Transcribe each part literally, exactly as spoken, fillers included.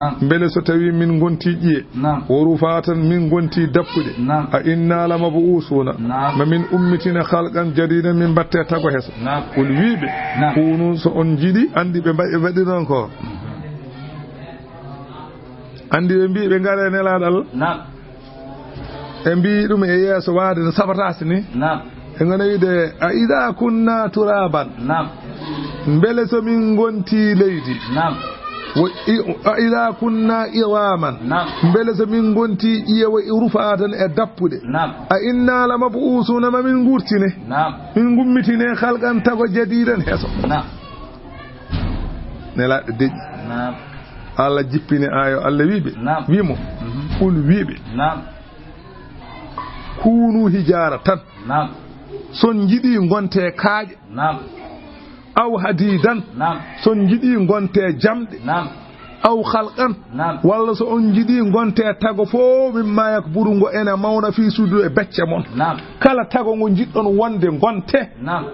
Naam. Mbele so tawii min ngontii ƴiye, naam, wo rufaatan min ngontii dappude, naam, a innaa la mabu'uusuuna, naam, ma min ummitine khalqan jadiidan, min mbaɗte tago heso. Naam. Qul, wii ɓe, naam, kuunu, so on njiɗi, anndi ɓe mbaɗi, ɓe mbaɗi noon ko. Anndi ɓe mbii ɓe ngaree Nelaaɗo Allah. Naam. Ɓe mbii ɗum e yeeso waade no sabotaasi ni. Naam. Ɓe ngona wiide, a idaa kunnaa turaaban. Naam. Mbele so min ngontii leydi. Naam. Wo i-, a idaa kunnaa idaaman. Naam. Mbele so min ngontii ƴiye wo i rufaatan e dappude. Naam. A innaa la mabu'uusuuna, ma min nguurtine. Naam. Min ngummitine khalqan tago jadiidan heso. Naam. Nelaaɗo deƴƴi. Naam. Allah jippini aayo, Allah wii ɓe, naam, wii mo, mhm, qul, wii ɓe, naam, kuunu hijaaratan. Naam. So on njiɗi, ngontee kaaƴe. Naam. Aw hadiidan. Naam. So on njiɗi, ngontee jamɗe. Naam. Aw khalqan. Naam. Walla so on njiɗi, ngontee tago fof, mimmaa yakburu, ngo ene mawna, fii suduuri, e becce mon. Naam. Kala tago ngo njiɗɗon wonde, ngontee. Naam.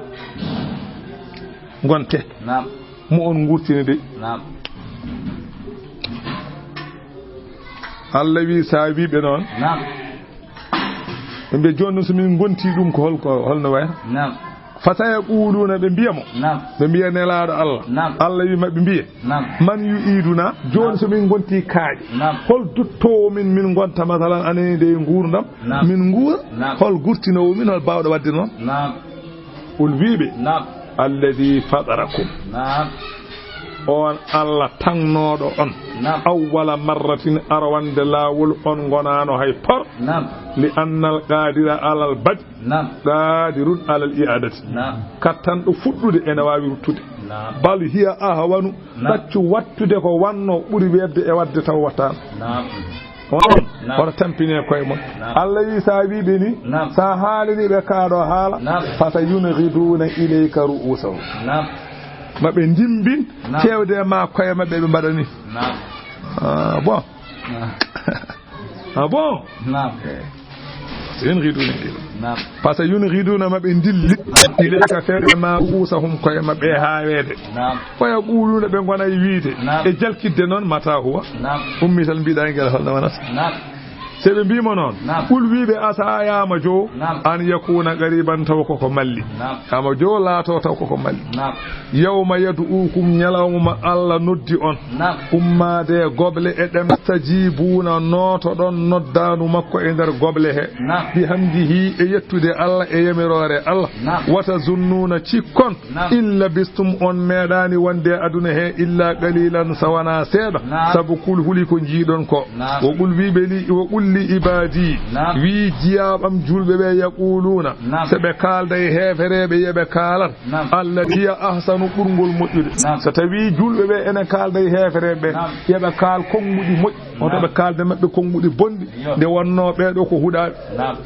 Ngontee. Naam. Mo on nguurtini de. Naam. Allah wii, so a wii ɓe noon. Naam. Ɓe mbiya, jooni noon, so min ngontii ɗum, ko hol, ko holno wayata? Naam. Fa sayaquuluuna, ɓe mbiya mo. Naam. Ɓe mbiya Nelaaɗo Allah. Naam. Allah wii maɓɓe mbiya. Naam. Man yu'iidunaa, jooni, naam, so min ngontii kaaƴe. Naam. Hol duttoowo min, min ngonta, masalan, anen de nguurndam? Naam. Min nguura? Naam. Hol gurtinoowo min, hol baawɗo waɗde noon? Naam. Qul, wii ɓe, naam, alladii fatarakum. Naam. On Allah taŋnooɗo on. Naam. Awwala marratin, arwande laawol, on ngonaano hay por. Naam. Li annal qaadira alal bad-, naam, qaadirun alal i'aadati. Naam. Kattanɗo fuɗɗude ene waawi ruttude. Naam. Bal hiya ahwanu, naam, ɗaccu wattude ko wannoo ɓuri weeɓde e waɗde taw wattaano. Naam. On, naam, hoto tampine koye mon. Naam. Allah wii, so a wii ɓe ni, naam, so a haalini ɓe kaa ɗoo haala, naam, fa sayungiduuna ilayka ru'uusahum. Naam. Ma ɓe ndimbin, naam, fewde e ma koye maɓɓe, ɓe mbaɗa ni. Naam. Ah, bon. Naam. Ah, bon? Naam. Eh. Sayungiduuna ilayka. Naam. Fa sayungiduuna, ma ɓe ndilli, ilayka, fewde e ma, ru'uusahum, koye maɓɓe e haaweede. Naam. Wa yaquuluuna, ɓe ngona e wiide, naam, e jalkitde noon, mataa huwa? Naam. Ummital mbiɗaa ngel holno wonata? Naam. So ɓe mbii mo noon, naam, qul, wii ɓe, asaa, yaa mo Jowo, naam, an yakuuna qariiban, taw koko malli. Naam. Yaa mo Jowo, laatoo taw koko malli. Naam. Yawma yad'uukum, ñalawma mo Allah noddi on. Naam. Ummaade e goble e ɗemɗe. Tastajiibuuna, nootoɗon noddaandu makko e nder goble he. Naam. Bihamdihi, e yettude Allah e yamiroore Allah. Naam. Wa tazunnuuna, cikkon, naam, in labistum, on meeɗaani wonde e aduna he, illa qalilan, so wonaa seeɗa. Naam. Sabu kulhuli ko njiiɗon ko. Naam. Wa qul, wii ɓe li, wa qul li ibaadi, naam, wii jiyaaɓam julɓe ɓe, yaquuluuna, naam, so ɓe kaalda e heefereeɓe, yo ɓe kaalan, naam, allati hiya ahsanu, ɓurngol moƴƴude. Naam. So tawii julɓe ɓe ene kaalda e heefereeɓe ɓe, naam, yo ɓe kaal konnguɗi moƴƴi. Wonto, naam, ɓe kaalda maɓɓe konnguɗi bonɗi, yo, nde wonnoo ɓee ɗoo ko huɗaaɓe. Naam.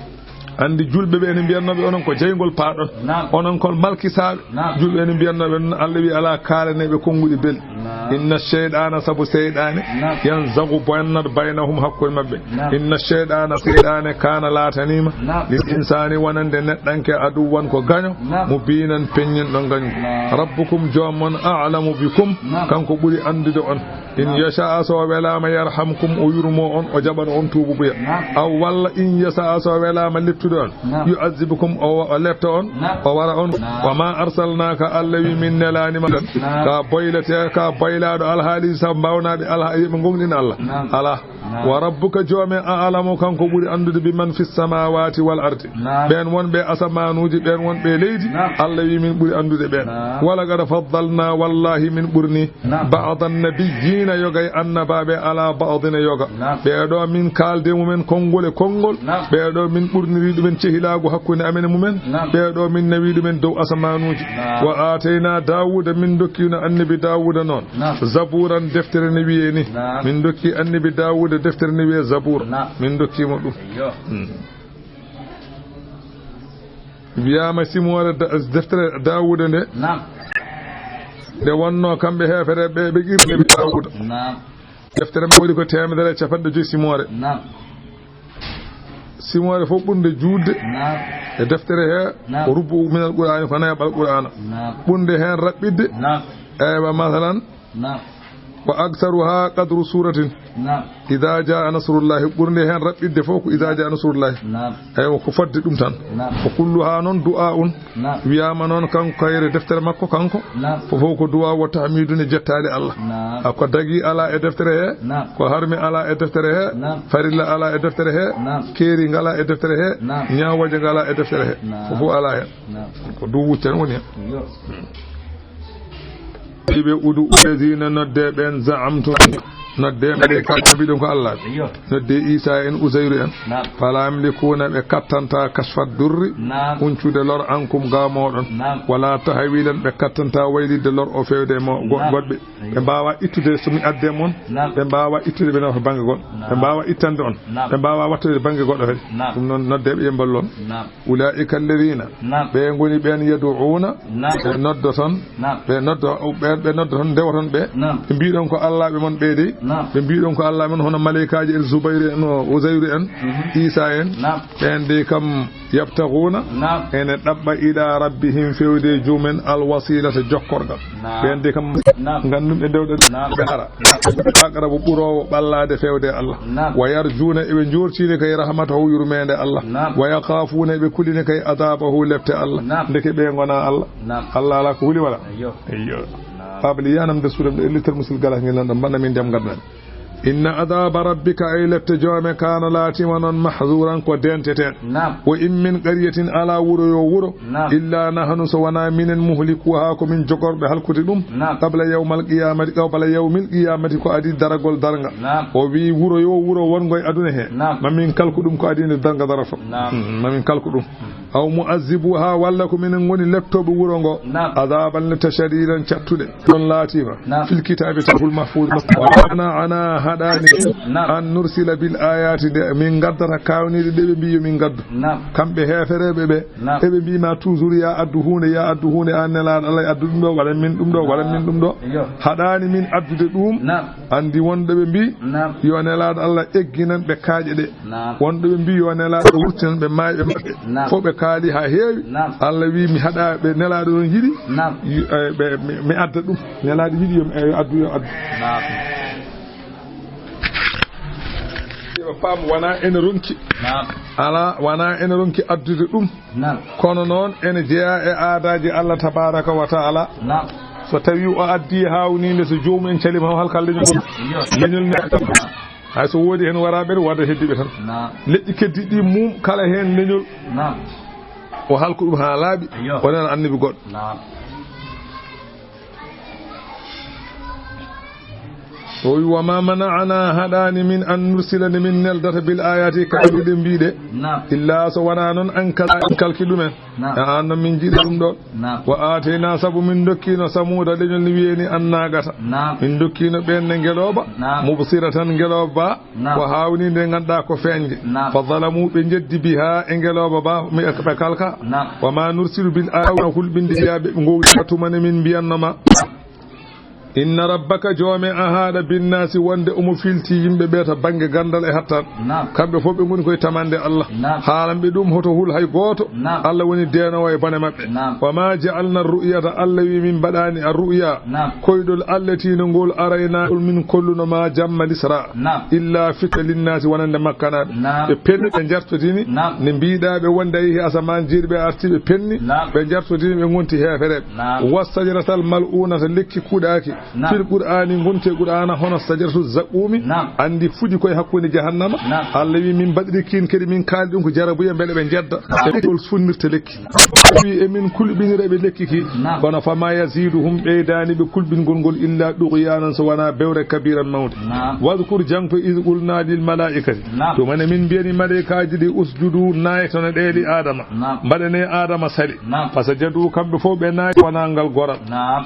Anndi julɓe ɓe ene mbiyatnoo ɓe, onon ko jeyngol paaɗon. Naam. Onon ko malkisaaɓe. Naam. Julɓe ene mbiyatnoo ɓe noon, Allah wii, alaa, kaalaneeɓe konnguɗi belɗi. Naam. Inna shayɗaana, sabu seyɗaane, naam, yanzagu, bonnat, baynahum, hakkunde maɓɓe. Naam. Inna shayɗaana, seyɗaane, kaana, laataniima, naam, lil insaani, wonande neɗɗanke, aduwwan, ko gaño, naam, mubiinan, peññinɗo gañgu. Naam. Rabbukum, joom mon, a'lamu bikum, naam, kanko ɓuri anndude on. In, naam, yasha, so o welaama, yarhamkum, o yurmoo on, o jaɓana on tuububuya. Naam. Aw walla, in yasha, so o welaama leptude on, naam, yu'azzibukum, o, o lepta on, naam, o wara on. Naam. Wa ma arsalnaaka, Allah wii, min nelaani ma, naam, ka boylete, ka boylaaɗo alhaaliiji sabu mbaawnaaɓe alha-, yo ɓe ngoongɗin Allah. Naam. Alaa. Naam. Wa rabbuka, joome, a'lamu, kanko ɓuri anndude, bi man fis samaawaati wal ardi. Naam. Ɓeen wonɓe asamaanuuji, ɓeen wonɓe leydi, naam, Allah wii, min ɓuri anndude ɓeen. Naam. Wa laqad faddalnaa, wallaahi, min ɓurni, naam, ba'dan nabiyyiina, yoga e annabaaɓe, alaa ba'din, yoga. Naam. Ɓee ɗoo min kaalde mumen konngol e konngol. Naam. Ɓee ɗoo min ɓurniri ɗumen cehilaagu hakkunde amen e mumen. Naam. Ɓee ɗoo min nawi ɗumen dow asamaanuuji. Naam. Wa aataynaa Daawuuda, min ndokkino annabi Daawuuda noon. Naam. Zabuuran, deftere ne wiyee ni. Naam. Min ndokki annabi Daawuuda deftere ne wiyee Zabuur. Naam. Min ndokki mo ɗum. Yo. Hmm. Wiyaama simoore da-, deftere Daawuuda nde. Naam. Nde wonnoo kamɓe heefereeɓe ɓe, ɓe qirri annabi Daawuuda. Naam. Deftere makko waɗi ko teemedere e capanɗe joyi simoore. Naam. Simoore fof ɓurnde juutde, naam, e deftere he, naam, ko rubu minal Qur'aani, ko nayaɓal Qur'aana. Naam. Ɓurnde heen raɓɓiɗde. Naam. Eywa, masalan, naam, Wa aktharuha qadru suratin. Naam. Idha jaa nasrullahi, ɓurnde heen raɓɓiɗde fof ko idha jaa nasrullahi. Naam. Eywa, ko fodde ɗum tan. Naam. Ko kulluha noon du'a un. Naam. Wiyaama noon kanko kayre deftere makko kanko. Naam. Fof fof ko du'a wa tahmidun e jettaade Allah. Naam. A ko dagi alaa e deftere he. Naam. Ko harmi alaa e deftere he. Naam. Farilla alaa e deftere he. Naam. Keeri ngalaa e deftere he. Naam. Ñaawooje ngalaa e deftere he. Naam. Fof fof alaa heen. Naam. Ko duwuccan woni heen. Yo. Iɓe udu ulezina nodde ɓen za'amtum, nodde ɓe kamɓe mbiɗon ko Allah. Yo. Nodde Isa en Uzairu en. Naam. Fala yamlikuna, ɓe kattanta kashfa durri, naam, huncude lor ankum ga moɗon. Naam. Wala tahwilan, ɓe kattanta waylidde lor o fewde mo go-, naam, goɗɓe. Ɓe mbaawa ittude so mi adde mon. Naam. Ɓe mbaawa ittude ɓe nafa bannge goɗɗo. Naam. Ɓe mbaawa ittande on. Naam. Ɓe mbaawa wattude bannge goɗɗo kadi. Naam. Ɗum noon noddeeɓe yembal loon. Naam. Ulaa'ika alladhiina. Naam. Ɓe ngoni ɓeen yad'uuna. Naam. Ɓe noddoton. Naam. Ɓe noddo-, ɓe, ɓe noddoton, ndewoton ɓe. Naam. Ɓe mbiɗon ko allaaɓe mon ɓe dey. Naam. Ɓe mbiɗon ko allaaɓe mon hono maleykaaji en Zubayru en, o Uzayru en, mhm, Isa en. Naam. Ɓeen dey kam yabtaghuna, naam, ene ɗaɓɓa ila rabbihim, fewde e joomum en, alwasilata, jokkorgal. Naam. Ɓeen de kam, naam, ngandum ɓe dewɗe, naam, ɓe hara. Naam. Aqrabu, ɓuroowo ɓallaade fewde e Allah. Naam. Wa yarjuna, eɓe njortini kay rahmatahu, yurmeende Allah. Naam. Wa yakhafuna, eɓe kulini kay adabahu, lepte Allah. Naam. Ndeke ɓe ngona Allah. Naam. Allah ala ko huli wala. Eyyo. Eyyo. Naam. Baaba li yanam de suudam de, littal musil gala ngel nan ɗo, mbanna min ndiyam ngadduɗen. Inna adaba rabbika, ay lepte joome kaana laatima noon mahzuran ko denteteeɗo. Naam. Wa in min qaryatin, ala wuro yo wuro, naam, illa nahnu, so wona minen, muhlikuha, ko min jogorɓe halkude ɗum. Naam. Qabla yawmal qiyamati, qabla yawmil qiyamati, ko adi daragol darnga. Naam. O wi wuro yo wuro wongo e aduna he. Naam. Ma min kalku ɗum ko adi nde darnga darata. Naam. Hmm, ma min kalku ɗum. Aw mu'azzibuha, walla ko minen ngoni leptooɓe wuro ngo. Naam. Azaban lepte shadidan cattuɗe. Ɗon laatima, naam, fil kitaabi tawhul mahfuz. Wa ma mana'ana, haɗaani, naam, an nursila bil ayati, nde min ngaddata kawniiɗe ɗe ɓe mbi yo min ngaddu. Naam. Kamɓe heefereɓe ɓe, naam, eɓe mbi ma toujours ya addu huunde, ya addu huunde, an nelaaɗo Allah, addu ɗum ɗo, waɗan min ɗum ɗo, waɗan min ɗum ɗo. Yo. Haɗaani min addude ɗum. Naam. Andi wonɓe ɓe mbi, naam, yo nelaaɗo Allah egginan ɓe kaaƴe ɗe. Naam. Wonɓe ɓe mbi yo nelaaɗo wurtinan ɓe maayɓe maɓɓe. Naam. Fof ɓe kaali haa heewi. Naam. Allah wi mi haɗa ɓe nelaaɗo ɗon yiɗi. Naam. Yi-, eh, ɓe, mi, mi adda ɗum. Nelaaɗo yiɗi yo, eh, yo addu, yo addu. Naam. Yo paam wona ene ronki. Naam. Ala, wona ene ronki addude ɗum. Naam. Kono noon ene jeyaa e aadaaji Allah tabaraka wa taala. Naam. So tawi o addi hawniinde, so joomum en calima, o halka leñol ngol. Yo. Leñol ne. Hay so woodi heen waraaɓe, waɗa heddiiɓe tan. Naam. Leƴƴi keddiiɗi ɗi mum, kala heen leñol. Naam. O halku ɗum haa laaɓi. Yo. O nana annabi goɗɗo. Naam. O wi, "Wa ma mana'ana, haɗaani min an nursila, nde min neldata, bil ayati, kawniiɗe mbiɗe. Naam. Illa so wonaa noon an kal-, an kalki ɗumen." Naam. E aan noon min njiɗi ɗum ɗoon. Naam. Wa aatayna, sabu min ndokkiino Samuuda leñol ne wiyee ni Annaagata. Naam. Min ndokkiino ɓeen ne ngelooba. Naam. Mubsiratan, ngelooba ba. Naam. Ko hawniinde nde ngannduɗaa ko feeñde. Naam. Fa zalamu, ɓe njeddi biha e ngelooba ba, mi, ɓe kalka. Naam. Wa ma nursilu bil ayati, hulɓinde biya ɓe ngowdi tuma ne min mbiyanno ma. Inna rabbaka, joome a haɗa, binnaasi, wonde omo filti yimɓe ɓe to bannge ganndal e hattan. Naam. Kamɓe fof ɓe ngoni koye tamande Allah. Naam. Haalan ɓe ɗum hoto hul hay gooto. Naam. Allah woni deenoowo e bone maɓɓe. Naam. Wa ma ja'alna ru'yata, Allah wi min mbaɗaani a ru'ya. Naam. Koyɗol Allah tiino ngol arayna, ngol min kolluno ma jamma lisra. Naam. Illa fitna linnaasi, wonande makkanaaɓe. Naam. Ɓe penni, ɓe njartotini. Naam. Ne mbiɗa ɓe wonde a yehi asamaan jeeɗi, ɓe arti ɓe penni. Naam. Ɓe njartotini, ɓe ngonti heefereɓe. Naam. Wa sajaratal mal'unata, lekki kuɗaaki. Naam. Fil Qur'aani, ngonti e Qur'aana hono sajaratu zaqqumi. Naam. Anndi fuɗi koye hakkunde jahannama. Naam. Allah wi min mbaɗiri kiin kadi, min kaali ɗum ko jarabuya, mbele ɓe njedda. Naam. E tol sunnirta lekki. Wi emin kulɓinira ɓe lekki ki. Naam. Kono fama yaziduhum, ɓeydaani ɓe kulɓingol ngol illa ɗughyanan, so wona bewre kabiran mawnde. Naam. Wadhkur, jangto, iz qulna lil malaikati. Naam. Tuma ne min mbiyani malaikaaji ɗi, usjudu, naaytone ɗe li Adama. Naam. Mbaɗane Adama sali. Naam. Fasajadu, kamɓe fof ɓe naati, wona ngal goral. Naam.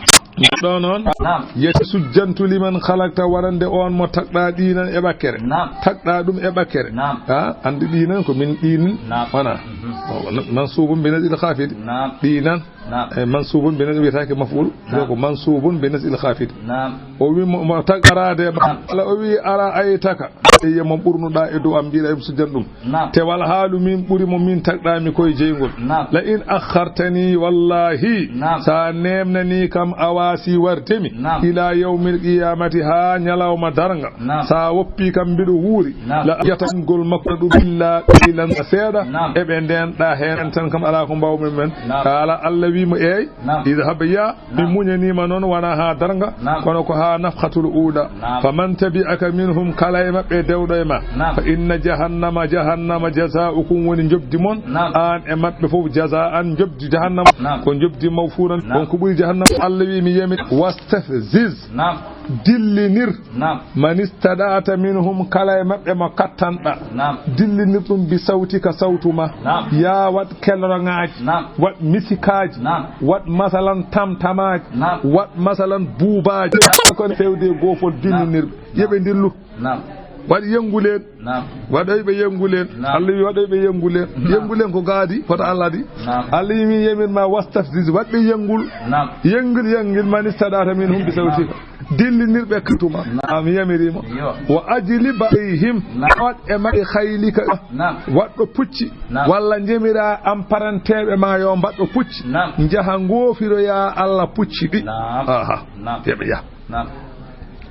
Ɗo noon, naam, yetti sujjantu liman khalaqta, warande on mo tagɗa ɗiinan e ɓakkere. Naam. Tagɗa ɗum e ɓakkere. Naam. Ha, andi ɗiinan ko min ɗiinin. Naam. Wona. Mhm. O, nan suubum bi nasbil khafidi. Naam. Ɗiinan. Naam. E, mansubun bi nasbi, wiyetaake maf'ul. Naam. Ko mansubun bi nasbil khafid. Naam. O wi mo, mo tag araade ma. Naam. Ala o wi ara aytaka. Eye mo ɓurnuɗaa e dow am, mbiɗa mi sujjan ɗum. Naam. Te wal haalu min ɓuri mo min tagɗaami koye jeyngol. Naam. La in akhartani, wallahi, naam, sa nemnani kam a wasi warde mi. Naam. Ila yawmil qiyamati, ha ñalawma darnga. Naam. Sa woppi kam mbiɗo wuuri. Naam. La yatangol makko ɗum illa qalilan seeɗa. Naam. Eɓe ndenɗa heen tan kam ala ko mbawmi men. Naam. Kala Allah wi mo eey. Naam. Idhab ya. Mi muñaniima noon wonaa haa darnga, naam, kono ko haa nafhatul uula. Naam. Faman tabi'aka minhum, kala e maɓɓe dewɗo e ma. Naam. Fa inna jahannama, jahannama jazaa'ukum woni njoɓdi mon, naam, aan e maɓɓe fof, jazaa'an njoɓdi jahannama, naam, ko njoɓdi mawfuuran, naam, won ko ɓuri jahannama. Allah wi mi yami, wastafziz, naam, dillinir, naam, man istada'ta minhum, kala e maɓɓe mo kattanɗa. Naam. Dillinir ɗum bi sawtika, sawtu ma. Naam. Yaa waɗ kelroŋaaji. Naam. Waɗ misikaaji. Naam. Waɗ masalan tamtamaaji. Naam. Waɗ masalan buubaaji. Ko ne fewde e goofol dillinir ɓe. Naam. Yeɓe dillu. Naam. Waɗ yenguleen. Naam. Waɗoy ɓe yenguleen. Naam. Allah wi waɗoy ɓe yenguleen. Naam. Yenguleen ko gaadi fota Allah di. Naam. Allah wi min yamir ma wastafziz, waɗ ɓe yengul. Naam. Yengil, yengil man istada'ta minhum bi sawtika. Naam. Dillinirɓe katuma. Naam. Am yamiriima. Yo. Wa ajlib alayhim. Naam. Waɗ e maɓɓe khaylika. Naam. Waɗɗo pucci. Naam. Walla njemira am paranteeɓe ma yo mbaɗɗo pucci. Naam. Njaha ngoofiroya Allah pucci ɗi. Naam. Aha. Naam. Yeɓe yaha. Naam.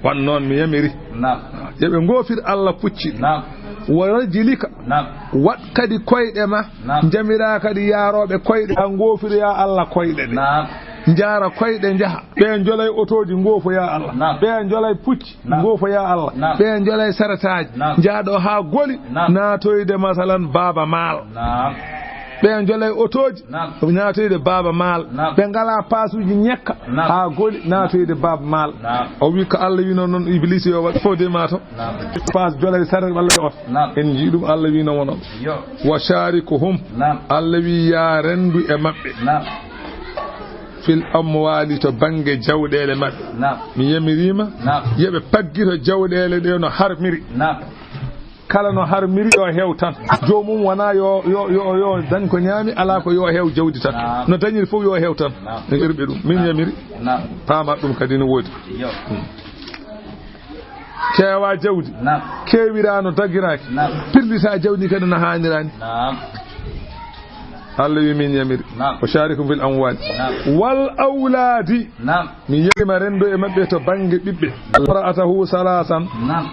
Wan noon mi yamiri. Naam. Yeɓe ngoofir Allah pucci ɗi. Naam. Wa rajlika. Naam. Waɗ kadi koyɗe ma. Naam. Njamira kadi yaarooɓe koyɗe. A ngoofiroya Allah koyɗe ɗe. Naam. Njaara koyɗe njaha. Ɓe njolay otooji, ngoofoya Allah. Naam. Ɓe njolay pucci, naam, ngoofoya Allah. Naam. Ɓe njolay saretaaji. Naam. Njaaɗo haa Goli, naam, naatoyde masalan Baaba Maal. Naam. Ɓe njolay otooji, naam, naatoyde Baaba Maal. Naam. Ɓe ngalaa paasuuji ñekka, naam, haa Goli, naatoyde Baaba Maal. Naam. O wi ko Allah wino noon, Ibliisa yo waɗ fof de ma to. Naam. Paas jolay saret walla oto. Naam. En njii ɗum, Allah wino wonoo. Yo. Wa sharikuhum. Naam. Allah wi yaa renndu e maɓɓe. Naam. Fil amwaali, to bannge jawɗeele maɓɓe. Naam. Mi yamiriima, naam, yo ɓe paggito jawɗeele ɗe no harmiri. Naam. Kala no harmiri yo heew tan. Joomum wonaa yo, yo, yo, yo dañ ko ñaami, alaa ko yo heew jawdi tan. Naam. No dañiri fof yo heew tan. Naam. En ɓerɓe ɗum. Min, naam, yamiri. Naam. Paamat ɗum kadi no woodi. Yo. Hmm. Keewa jawdi. Naam. Keewira no dagiraaki. Naam. Pirlita jawdi kadi no haaniraani. Naam. Allah wi min yamiri. Naam. Wa sharikhum fil amwali. Naam. Wal awladi. Naam. Mi yamiriima renndo e maɓɓe to bannge ɓiɓɓe. Mar'atahu salasan. Naam.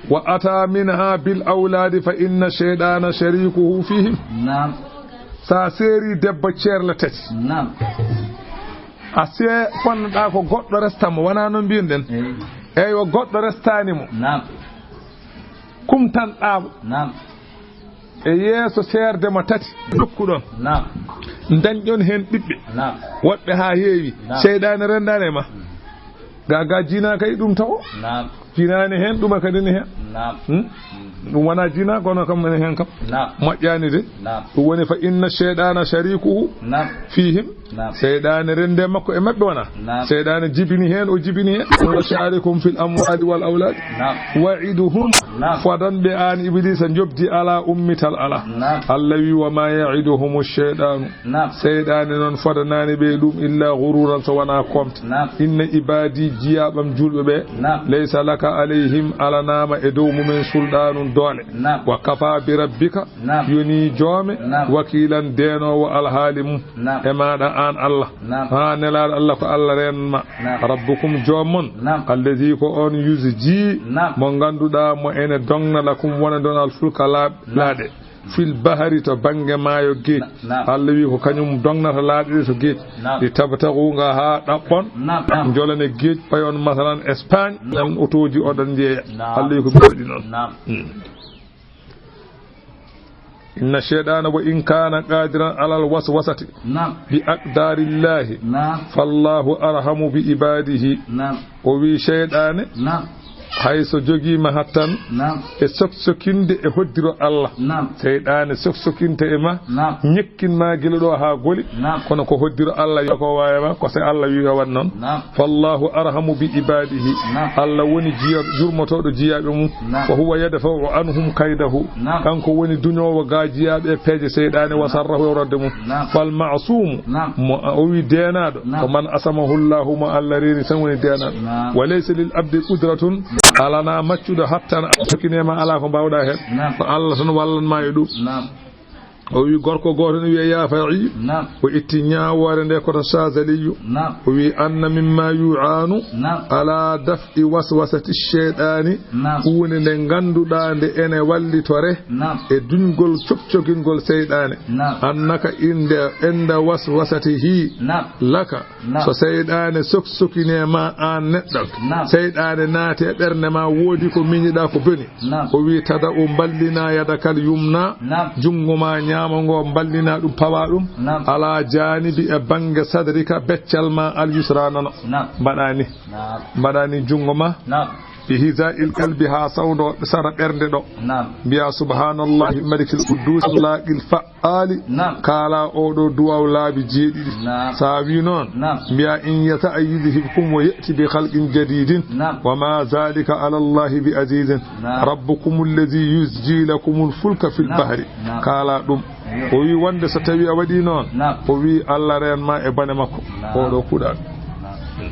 Wa ata minha bil awladi fa inna shaytana sharikuhu fihim. Naam. Sa seeri debbo ceerle tati. Naam. A see fonnoɗaa ko goɗɗo restan mo, wonaa noon mbiyen ɗen. Eey. Eywa, goɗɗo restaani mo. Naam. Kumtanɗaa mo. Naam. E yeeso seerde mo tati, ndokkuɗon. Naam. Ndañɗon heen ɓiɓɓe. Naam. Woɗɓe haa heewi. Naam. Seyɗaane renndaani e ma. Ga, ga jina kay ɗum tawo. Naam. Jinaani heen, ɗuma kadi ne heen. Naam. Hmm? Ɗum wonaa jina, kono kam ne heen kam. Naam. Moƴƴaani de. Naam. Ɗum woni fa inna shaytana sharikuhu, naam, fihim. Naam. Seyɗaane rennde makko e maɓɓe wona. Naam. Seyɗaane jibini heen, o jibini heen. Wa sharikhum fil amwali wal awlad. Naam. Wa'iduhum. Naam. Fodan ɓe aan Ibliisa njoɓdi ala ummital ala. Naam. Allah wi wa ma ya'iduhumu shaytanu. Naam. Seyɗaane noon fodanaani ɓe ɗum illa ghururan so wonaa koomte. Naam. Inna ibadi jiyaaɓam julɓe ɓe. Naam. Laysa laka alayhim alanaama e dow mumen sulɗaanun doole. Naam. Wa kafa bi rabbika. Naam. Yoni joome. Naam. Wakiilan deenoowo alhaali mum. Naam. E maaɗa aan Allah. Naam. Haa nelaaɗo Allah ko Allah reenan ma. Naam. Rabbukum joom mon. Naam. Allazi ko on yuzji. Naam. Mo ngannduɗaa mo ene dogna lakum wonande on alfulka laaɓ-, naam, laaɗe. Fil bahari to bannge maayo geej. Na-, naam. Allah wi ko kañum dognata laaɗe ɗe to geej. Naam. Li tabtagu nga haa ɗaɓɓon. Naam, naam. Njolane geej payon masalan Espagne. Naam. Ɗan otooji oɗon njeeya. Naam. Allah wi ko ɓe waɗi noon. Naam. Hmm. Inna shaytana wa in kana qadiran alal waswasati, naam, bi aqdarillahi, naam, fallahu arhamu bi ibadihi. Naam. O wi seyɗaane, naam, Hay so jogiima hattan, naam, e soksokinde e hoddiro Allah. Naam. Seyɗaane soksokinte e ma, naam, ñekkin ma gila ɗo haa goli. Naam. Kono ko hoddiro Allah yo ko waawi ma, ko se Allah wi o waɗ noon. Naam. Fallahu arhamu bi ibadihi. Naam. Allah woni jiya-, jurmotooɗo jiyaaɓe mum. Naam. Wa huwa yadfa'u anhum kaydahu. Naam. Kanko woni duñoowo ga jiyaaɓe e peeje seyɗaane, wa, naam, sarrahu e rodde mum. Naam. Fal ma'sumu. Naam. Mo o wi deenaaɗo. Naam. Ko man asamahu Allahu, mo Allah reeni tan woni deenaaɗo. Naam. Wa laysa lil abdi qudratun, alana maccuɗo hattan, a tokkineema alaa ko mbaawɗa heen. Naam. Ko Allah tan wallan ma e ɗum. Naam. O wi gorko gooto ne wiya Yaafa'i. Naam. O itti ñaawoore nde koto Saazaliyu. Naam. O wi anna mimma yu'anu, naam, ala daf'i waswasati shaytani. Naam. Huunde nde ngannduɗaa nde ene wallitore, naam, e duñgol cokcogingol seyɗaane. Naam. Annaka inde, inde waswasatihi. Naam. Laka. Naam. So seyɗaane sok-, sokine ma aan neɗɗo, naam, seyɗaane naati e ɓernde ma, woodi ko miñiɗaa ko boni. Naam. O wi, tada'u, mballina yadakal yumna, naam, junngo ma ñaamo ngo, mballina ɗum, pawa ɗum, naam, ala janibi, e bannge sadrika, beccal ma, al yusra nano. Naam. Mbaɗa ni. Naam. Mbaɗa ni junngo ma. Naam. Bi hiza'il qalbi, haa sawndo sara ɓernde ɗo. Naam. Mbiya, subhanallahi malikil quddus, laqil fa- ali. Naam. Kaala oɗo duwaw laabi jeeɗiɗi. Naam. Sa wi noon, naam, mbiya, in yasha yudhibkum wa ya'ti bi khalqin jadidin. Naam. Wa ma dhalika ala Allahi bi azizin. Naam. Rabbukum alladhi yuzji lakumul fulka fil, naam, bahri. Naam. Kaala ɗum. Ayyo. O wi wonde so tawi a waɗi noon, naam, o wi Allah reen ma e bone makko. Naam. Oɗo kuɗal. Naam.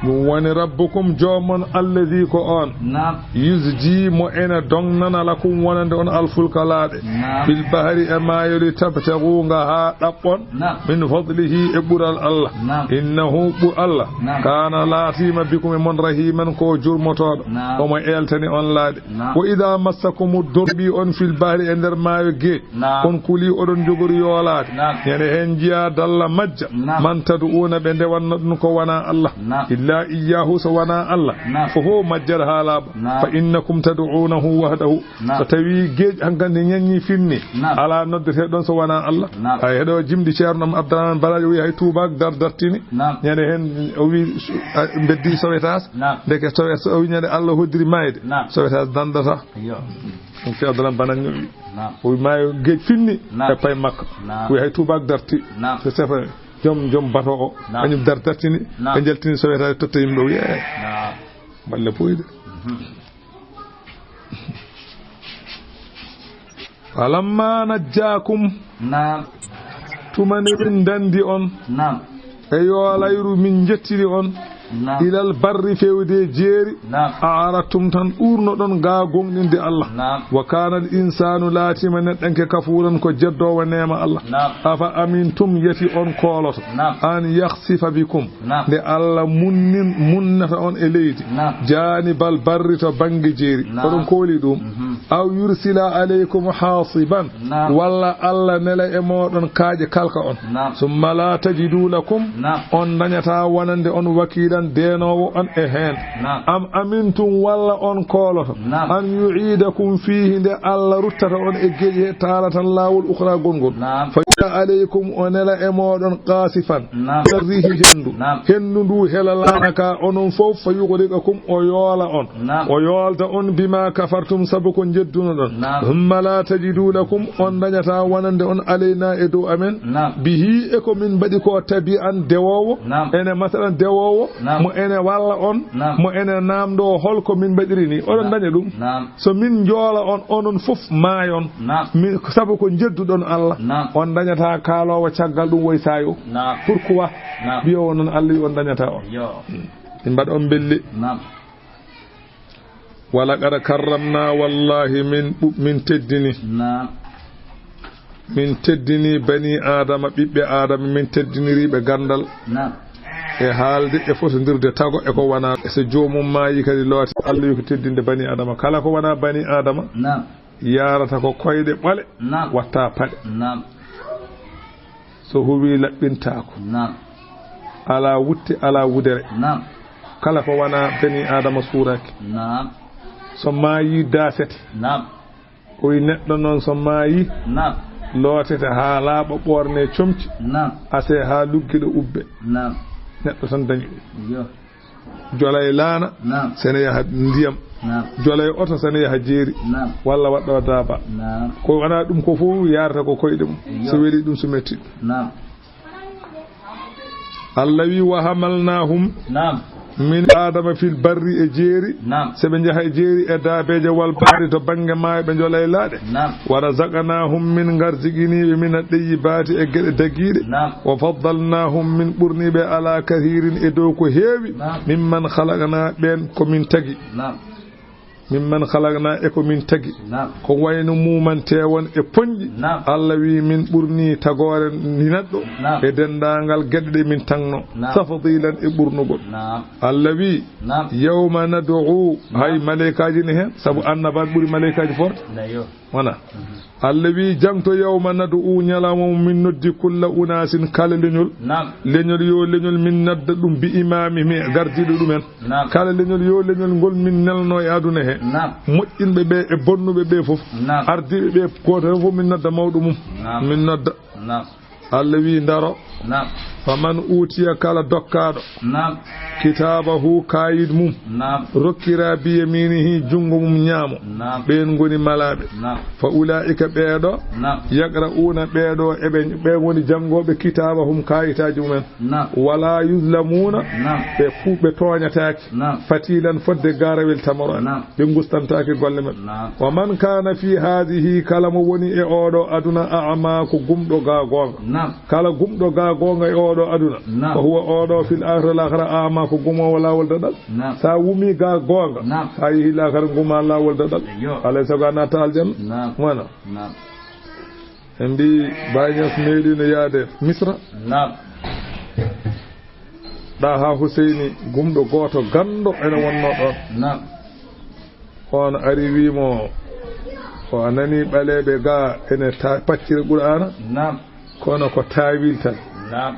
Ɗum woni rabbukum, joomon, allazi, ko on, naam, yusji, mo ene dognana, lakum, wonande on, alfulka, laaɗe, naam, fil bahri, e maayo, li tabtagu, ngaha ɗaɓɓon, naam, min fadlihi, e ɓural Allah. Naam. Innahu, ɓu-, Allah, naam, kaana, laatima, bikum, e mon, rahiman, ko jurmotooɗo, naam, omo eeltani on laaɗe. Naam. Wa idha massakumu durru, on fil bahri, e nder maayo, geej, naam, on kuli, oɗon jogori yoolaade. Naam. Ñande heen njiya dalla majja. Naam. Man tad'uuna, ɓe ndewanno ɗum ko wona Allah. Naam. Illa iyyahu, so wona Allah. Naam. Fof majjat haa laaɓa. Naam. Fa innakum tad'uunahu wahdahu. Naam. So tawi geej hankadi ñaññi finni, naam, alaa noddetee ɗoon so wona Allah. Naam. Hay heɗo jimɗi Ceerno am Abdurahmaan Baraaji o wi hay tuubaak dar dartini. Naam. Ñande heen o wi su-, a, mbeddi sowetaas. Naam. Ndeke sowe-, so o wi ñande Allah hoddiri maayde. Naam. Sowetaas dandata. Iyo. Ɗum ko Abdallah Banan ñowi. Naam. O wi maayo geej finni, naam, e pay makko. Naam. O wi hay tuubaak darti. Naam. So sefa joom, joom bato o. Naam. Kañum dar dartini. Naam. Ɓe njaltini sowetaade totta yimɓe o wi, eh. Naam. Balle puyde. Mhm. Falamma najjaakum. Naam. Tuma nde min ndanndi on. Naam. E yoolayru min njettiri on. Naam. Ilal barri, fewde jeeri. Naam. A'aradtum, tan ɗuurnoɗon ga goongɗinde Allah. Naam. Wa kaanal insaanu, laatiima neɗɗanke, kafuuran, ko jeddoowo neema Allah. Naam. Afa amintum, yati on kooloto. Naam. An yakhsifa bikum. Naam. Nde Allah munnin-, munnata on e leydi. Naam. Jaanibal barri, to bannge jeeri. Naam. Oɗon kooli ɗum. Mhm. Aw yursila alaykum haasiban. Naam. Walla Allah nela e mooɗon kaaƴe kalka on. Naam. Summa laa tajidu lakum. Naam. On ndañataa wonande on wakiilan deenoowo on e heen. Naam. Am amintum, walla on kooloto. Naam. An yu'iidakum fiihi, nde Allah ruttata on e geeƴi he, taaratan, laawol, ukhra, gonngol. Naam. Fa yursila alaykum, o nela e mooɗon, qaasifan. Naam. Riihi henndu. Naam. Henndu ndu hela laana ka onon fof, fa yughriqakum, o yoola on. Naam. O yoolta on bima kafartum, sabu ko njeddunoɗon. Naam. Thumma la tajidu lakum, on dañata wonande on, alayna, e dow amen. Naam. Bihi, e ko min mbaɗi ko, tabi'an, dewoowo. Naam. Ene masalan dewoowo, naam, mo ene walla on, naam, mo ene naamndo hol ko min mbaɗiri ni. Oɗon, naam, daña ɗum. Naam. So min njoola on, onon fof maayon. Naam. Min, sabu ko njedduɗon Allah. Naam. On dañata kaaloowo caggal ɗum woy saayo. Naam. Pourquoi? Naam. Mbiyowo noon Allah wi on dañata on. Yo. Hmm. Min mbaɗa on mbelli. Naam. Wa laqad karramna, wallahi min ɓu-, min teddini. Naam. Min teddini bani Aadama, ɓiɓɓe Aadama, min teddiniri ɓe ganndal. Naam. E haalde, e fotondirde tago, e ko wona. E so joomum maayi kadi looti, Allah wi ko teddinde bani Aadama. Kala ko wona bani Aadama, naam, yaarata ko koyɗe ɓole, naam, watta paɗe. Naam. So huwi laɓɓintaako. Naam. Alaa wutte, alaa wudere. Naam. Kala ko wona bani Aadama suuraaki. Naam. So maayi daasete. Naam. O wi neɗɗo noon so maayi, naam, lootete haa laaɓa, ɓoorne comci, naam, asee haa luggiɗo ubbe. Naam. Neɗɗo tan dañi ɗum. Yo. Jolay laana, Naam. Sene yaha ndiyam. Naam. Jolay oto, sene yaha jeeri. Naam. Walla waɗɗo daaba. Naam. Ko wona ɗum ko fof yarata ko koyɗe mum. Eyyo. So weli ɗum, so metti. Naam. Allah wi, "Wa hamalnahum." Naam. Min Adama fil barri e jeeri. Naam. So ɓe njaha e jeeri e daabeeje wal bahri to bannge maayo ɓe njola e laaɗe. Naam. "Wa razaqnahum" min ngarjiginiiɓe min at-tayyibaati e geɗe dagiiɗe. Naam. "Wa faddalnahum" min ɓurniiɓe ala kathirin e dow ko heewi. Naam. "Mimman khalaqna" ɓeen ko min tagi. Naam. "Mimman khalaqna" e ko min tagi. Naam. Ko wayno muumante won e poñƴi. Naam. Allah wi min ɓurni tagoore ndi neɗɗo Naam. e denndaangal geɗe ɗe min tagno. Naam. Tafdilan e ɓurnugol. Naam. Allah wi Naam. "Yawma nad'u", hay maleykaaji ne heen, sabu annabaaɓe ɓuri maleykaaji foofde. Nayo. Wona. Mhm. Allah wi, "Jangto yawma nad'u", ñalawma mo min noddi, "kulla unasin", kala leñol. Naam. Leñol yo leñol min nodda ɗum "bi imamihim", e gardiiɗo ɗumen. Naam. Kala leñol yo leñol ngol min nelno e aduna he. Naam. Moƴƴinɓe ɓe e bonnuɓe ɓe fof. Naam. Ardiiɓe ɓe gooto heen fof min nodda mawɗo mum. Naam. Min nodda. Naam. Allah wi, "Ndaro." Naam. "Faman utiya", kala dokkaaɗo. Naam. "Kitaabahu", kaayit mum. Naam. "Rokkira bi yaminihi", junngo mum ñaamo. Naam. Ɓeen ngoni malaaɓe. Naam. "Fa ulaa'ika", ɓeeɗo. Naam. "Yaqra'una", ɓeeɗo eɓe, ɓe ngoni janngooɓe, "kitaabahum", kaayitaaji mumen. Naam. "Wala yuzlamuuna", Naam. ɓe fu-, ɓe tooñataake. Naam. "Fatilan", fodde gaarawel tamoro en. Naam. Ɓe ngustantaake golle maɓɓe. Naam. "Wa man kana fi hadhihi", kala mo woni e oɗo aduna, "a'ma", ko gumɗo ga goonga. Naam. Kala gumɗo ga goonga e oɗo aduna, Naam. "fa huwa", oɗo, "fil akhirati", laakhara, "a'ma", ko gumoowo laawol daɗal. Naam. Sa wumi ga goonga, Naam. sa yehi laakhara, nguma laawol daɗal. Eyyo. Alay sago a natta aljanna. Naam. Wona. Naam. En mbi Baay Ñas meeɗino yaade Misra. Naam. Ɗaha Huseyni, gumɗo gooto ganndo ene wonno ɗon. Naam. On ari wi mo, o a nani ɓaleeɓe ga ene ta-, paccira Qur'aana? Naam. Kono ko taawil tan. Naam.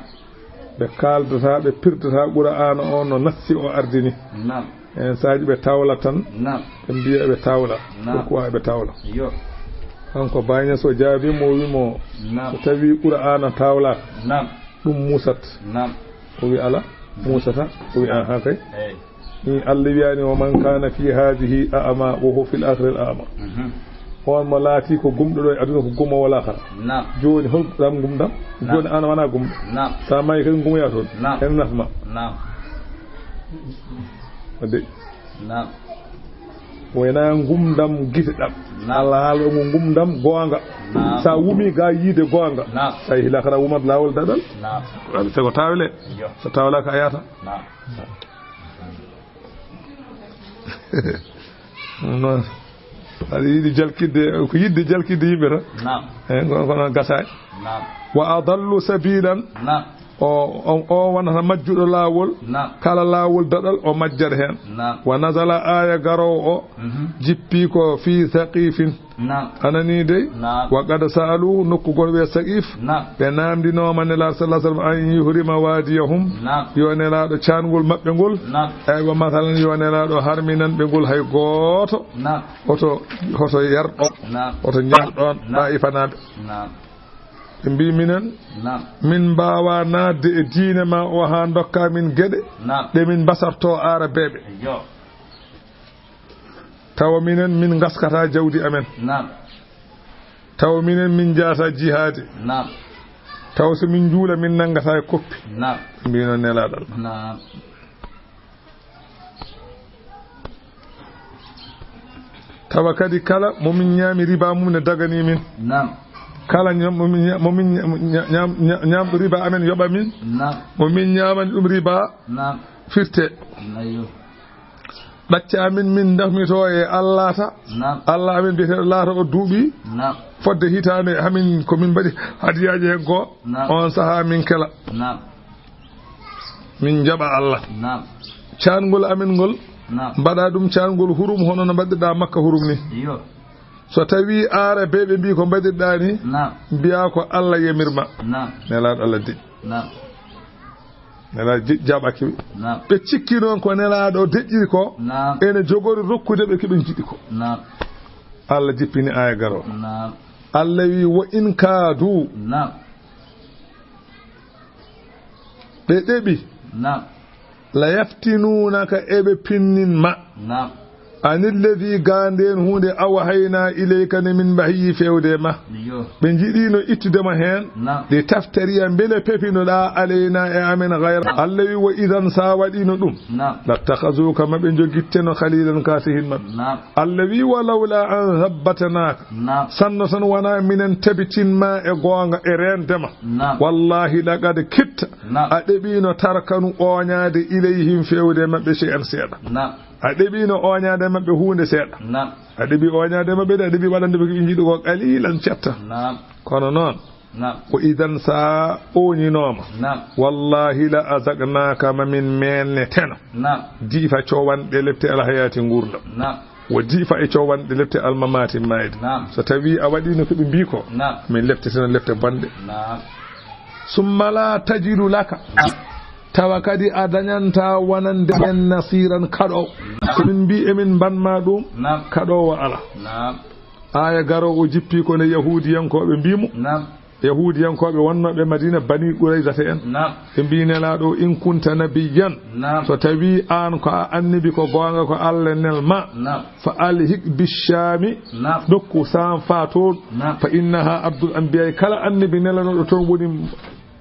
Ɓe kaaldata, ɓe pirtata Qur'aana o no nassi o ardini. Naam. En saaji ɓe tawla tan. Naam. Ɓe mbiya ɓe tawla. Naam. Pourquoi ɓe tawla? Yo. Kanko Baay Ñas o jaabi mo, o wi mo, Naam. so tawi Qur'aana tawlaaka, Naam. ɗum musat. Naam. O wi ala, musata. O wi aha kay. Eey. Ni Allah wiyani, "Wa man kana fi hadhihi a'ma wa huwa fil akhirati a'ma." Mhm. On mo laati ko gumɗo ɗo e aduna ko gumoowo laakhara. Naam. Jooni hol ɗam gumdam? Naam. Jooni an a wona gumɗo. Naam. Sa maayi kadi ngumoya toon. Naam. Ene nafma. Naam. Wadde. Naam. Wayna ngumdam gite ɗam. Naam. Allah haala ɗo ngo ngumdam goonga. Naam. Sa wumi ga yiide goonga. Naam. Sa yehi laakhara wumat laawol daɗal. Naam. Wala tago tawle. Yo. So tawlaaka a yaata. Naam. Noon. Aɗa yiɗi jalkidde, ko yiɗde jalkidde yimɓe tan. Naam. Eyi, kono, kono gasaani. Naam. Wa adallu sabilan. Naam. O, o, o wonata majjuɗo laawol. Naam. Kala laawol daɗal o majjat heen. Naam. Wa nazala, aaya garoowo o, Mhm. jippi ko fi Saqifin. Naam. A nanii dey? Naam. Wa qad sa'aluhu, nokku gooto wiyee Saqif. Naam. Ɓe naamndinooma Nelaaɗo sallallaahu alayhi wa sallam an yuhrima waadiyahum. Naam. Yo Nelaaɗo caangol maɓɓe ngol. Naam. Eywa, masalan, yo Nelaaɗo harminan ɓe ngol hay gooto. Naam. Hoto, hoto yar ɗoon. Naam. Hoto ñaal ɗoon. Naam. Ɗaa'ifanaaɓe. Naam. Ɓe mbii minen, Naam. min mbaawaa naatde e diine ma o haa ndokkaa min geɗe Naam. ɗe min mbasartoo aarabeeɓe. Yo. Tawa minen min ngaskata jawdi amen. Naam. Tawa minen min njahata jihaade. Naam. Tawa so min njuula min nanngata e koppi. Naam. Mbino Nelaaɗo Allah. Naam. Tawa kadi kala mo min ñaami riba mum ne dagani min. Naam. Kala ñam-, mo min ña-, mo min ña-, ña-, ñam-, ña-, ñamɗo riba amen yoɓa min. Naam. Mo min ñaamani ɗum riba Naam. firte. Nayo. Ɗacca amin min dafmitoo e Allah ta. Naam. Allah amin biyeteeɗo laata o duuɓi. Naam. Fodde hitaande hamin ko min mbaɗi hadiyaaji heen ko. Naam. On sahaa min kela. Naam. Min njaɓa Allah. Naam. Caangol amin ngol. Naam. Mbaɗa ɗum caangol hurum hono no mbaɗirɗa Makka hurum ni. Iyo. So tawi aarabeeɓe mbii ko mbaɗirɗa ni. Naam. Mbiya ko Allah yamirma. Naam. Nelaaɗo Allah deƴƴi. Naam. Nelaaɗo je-, jaɓaki ɓe. Naam. Ɓe cikki noon ko Nelaaɗo deƴƴiri ko, Naam. ene jogori rokkude ɓe ko ɓe njiɗi ko. Naam. Allah jippini aaya garo. Naam. Allah wi, "Wa in kaadu." Naam. Ɓe ɗeɓi. Naam. La yaftinunaka, eɓe pinnin ma. Naam. Anil ladhi, gaa ndeen huunde, awhayna ilayka, nde min wahyii feewde ma. Iyo. Ɓe njiɗiino ittude ma heen. Naam. Li taftariya, mbele pepinoɗaa, alayna, e amen, ghayra. Naam. Allah wi, wa idhan, so a waɗiino ɗum. Naam. Lattakhazuka, ma ɓe njogitteno, khalilan, ka sehin maɓɓe. Naam. Allah wi, wa lawla an thabbatnaka. Naam. Sanno tan wonaa minen tabitin ma e goonga, e reende ma. Naam. Wallahi laqad kitta. Naam. A ɗeɓiino tarkanu ooñaade ilayhim feewde maɓɓe shay'an seeɗa. Naam. A ɗeɓiino ooñaade maɓɓe huunde seeɗa. Naam. A ɗeɓi ooñaade maɓɓe de, a ɗeɓi waɗande ɓe ko ɓe njiɗi ko qalilan cetta. Naam. Kono noon, naam, ko idan so a ooñinooma. Naam. Wallahi la azaqnaaka, ma min meenne teno. Naam. Difa cowanɗe lepte alhayaati nguurndam. Naam. Wo difa e cowanɗe lepte almamaati maayde. Naam. So tawii a waɗiino ko ɓe mbii ko, naam, min lepteteno lepte bonɗe. Naam. Summa la tajidu laka. Naam. Tawa kadi a dañanta wonande en nasiran kaɗoowo. Naam. So min mbii emin mban ma ɗum, naam, kaɗoowo ala. Naam. Aaya garoowo o jippi ko ne Yahuudiyankooɓe mbii mo. Naam. Yahuudiyankooɓe wonnooɓe Madina, Bani Qurayzata en. Naam. Ɓe mbii Nelaaɗo, in kunta nabiyyan, naam, so tawii aan ko a annabi, ko goonga ko Allah nel ma, naam, fa alhiq bi Shaami, naam, ndokku Saam faa toon, naam, fa innaha ardul anbiyaa, kala annabi nelanooɗo toon woni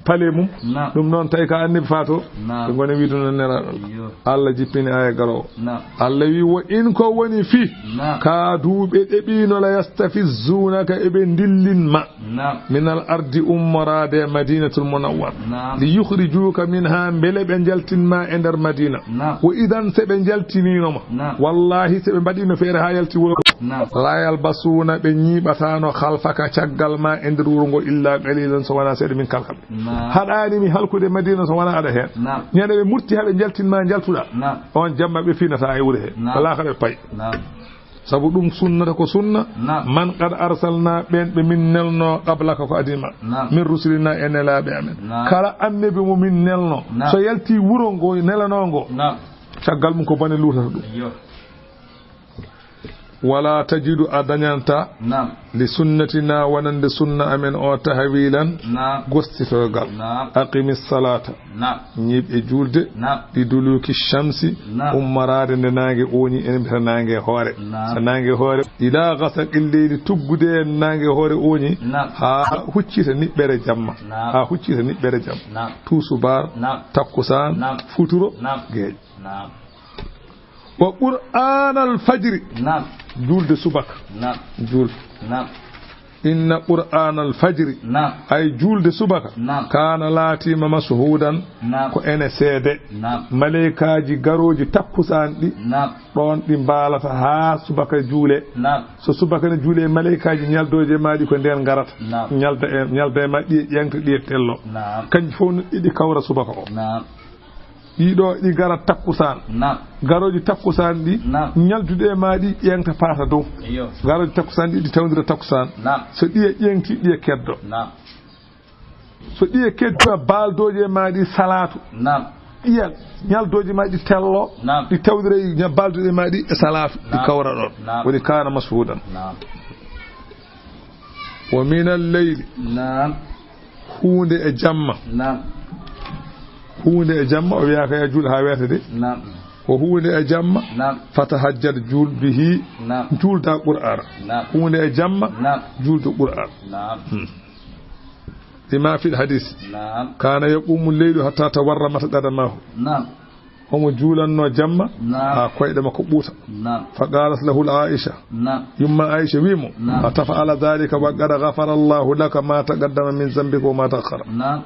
pale mum. Naam. Ɗum noon, tawi ko annabi faa to, naam, ɓe ngona wiide noon Nelaaɗo Allah. Iyo. Allah jippini aaya garoowo. Naam. Allah wi, wa in ko woni fii, naam, kaadu ɓe ɗeɓiino la yastafizzuunaka, eɓe ndillin ma. Naam. Minal ardi, ummoraade e Madinatul Munawwara. Naam. Li yukhrijuuka minha, mbele ɓe njaltin ma e nder Madina. Naam. Wa idan, se ɓe njaltiniino ma. Naam. Wallahi, se ɓe mbaɗiino feere haa yalti wuro. Naam. La yalbasuuna, ɓe ñiiɓataano khalfaka caggal ma e nder wuro ngo illa qalilan, so wonaa seeɗa min kalkal. Naam. Haɗaani mi halkude Madina so wonaa aɗa heen. Naam. Ñande ɓe murti haa ɓe njaltin ma njaltuɗaa. Naam. On jamma ɓe finata e wuro he. Naam. Alaa ka ɓe pay. Naam. Sabu ɗum sunnata ko sunna. Naam. Man qad arsalna, ɓeen ɓe min nelno qablaka ko adii ma. Naam. Min rusulina e nelaaɓe amen. Naam. Kala annabi mo min nelno. Naam. So yalti wuro ngo nelanoo ngo. Naam. Caggal mum ko bone luutata ɗum. Iyo. Wala tajidu, a dañanta, naam, li sunnatina, wonande sunna amen o, tahwilan, naam, gostitogal. Naam. Aqimi salata. Naam. Ñiiɓ e juulde. Naam. Li duluki shamsi. Naam. Ummoraade nde naange ooñi, ene mbiyata naange hoore. Naam. So naange hoore, ila ghasaqil leyli, tuggude e naange hoore ooñi. Naam. Haa huccita niɓɓere jamma. Naam. Haa huccita niɓɓere jamma. Naam. Tuusubaar, naam, takkusaan, naam, futuro, naam, geeƴo. Naam. Wa qur'aanal fajri. Naam. Juulde subaka. Naam. Juulde. Naam. Inna qur'aanal fajri. Naam. Ay juulde subaka. Naam. Kaana laatiima mashhuudan. Naam. Ko ene seede. Naam. Maleykaaji garooji takkusaan ɗi. Naam. Ɗoon ɗi mbaalata haa subaka juule. Naam. So subaka ne juule, maleykaaji ñaldooje ma ɗi ko ndeen ngarata. Naam. Ñalda e, ñalda e ma ɗi e ƴeeŋta, ɗi e tello. Naam. Kanji fof no ɗi kawra subaka o. Naam. Ɗiɗo ɗi ngara takkusaan. Naam. Garooji takkusaan ɗi, naam, ñalduɗe e ma ɗi ƴeeŋta paata dow. Iyo. Garooji takkusaan ɗi, ɗi tawdira takkusaan. Naam. So ɗi e ƴeeŋti, ɗi e keddo. Naam. So ɗi e keddo, baaldooje e ma ɗi salaatu. Naam. Ɗi e ñaldooje ma ɗi tello. Naam. Ɗi tawdira e ña-, baaldooje ma ɗi e salaatu. Ɗi, naam, kawra ɗoon. Naam. Woni kaana mashhuudan. Naam. Wa minal leyli. Naam. Huunde e jamma. Naam. Huunde e jamma, o wiyaaka ya juul haa weeta de. Naam. Ko huunde e jamma. Naam. Fatahajjad, juul bihi. Naam. Juulda Qur'aana. Naam. Huunde e jamma. Naam. Juulda Qur'aana. Naam. Hmm. Lima fil hadis. Naam. Kaana yaqumu leylu hatta tawarramat qadamahu. Naam. Omo juulanno jamma, naam, haa koyɗe makko ɓuuta. Naam. Fa qalat lahu Aisha. Naam. Yumma Aisha wi mo, naam, a taf'ala dhalika wa qad ghafara Allahu laka ma taqaddama min dhanbika wa ma ta'akhkhara. Naam.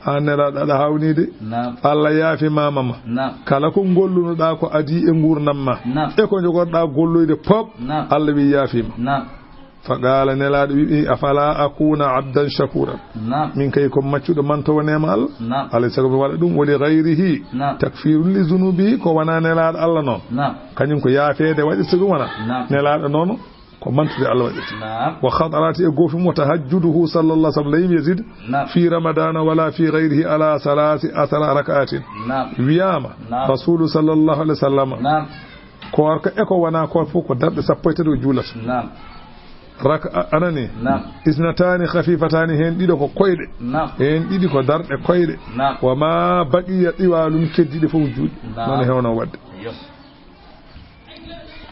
Aan Nelaaɗo, aɗa haawnii de. Naam. Allah yaafimaama ma. Naam. Kala ko ngollunoɗaa ko adii e nguurndam ma. Naam. E ko njogorɗaa golloyde pop. Naam. Allah wi yaafiima. Naam. Fa qaala, Nelaaɗo wi, afala akuna abdan shakuran? Naam. Min kay ko maccuɗo mantowo neema Allah. Naam. Alay sago mi waɗa ɗum, wa li ghayrihi, naam, takfirun li zunubihi, ko wonaa Nelaaɗo Allah noon. Naam. Kañum ko yaafeede waɗirta ɗum wonaa. Naam. Nelaaɗo noon ko mantude Allah waɗirta. Naam. Wa khatarati, e goofi mum, wa tahajjuduhu sallallahu alaihi wasallam la yazid, naam, fi ramadana wala fi ghayrihi ala salasi asara rak'atin. Naam. Wiyaama, naam, Rasulu sallallahu alaihi wasallam. Naam. Koorka e ko wonaa koor fof ko darɗe sappo e tati o juulata. Naam. Rak-, a-, anani. Naam. Isnataani khafifataani, heen ɗiɗo ko koyɗe. Naam. Heen ɗiɗi ko darɗe koyɗe. Naam. Wa ma baqiya tiwaalun, keddiiɗe fof juuɗe. Naam. Noon hewno waɗde. Iyo.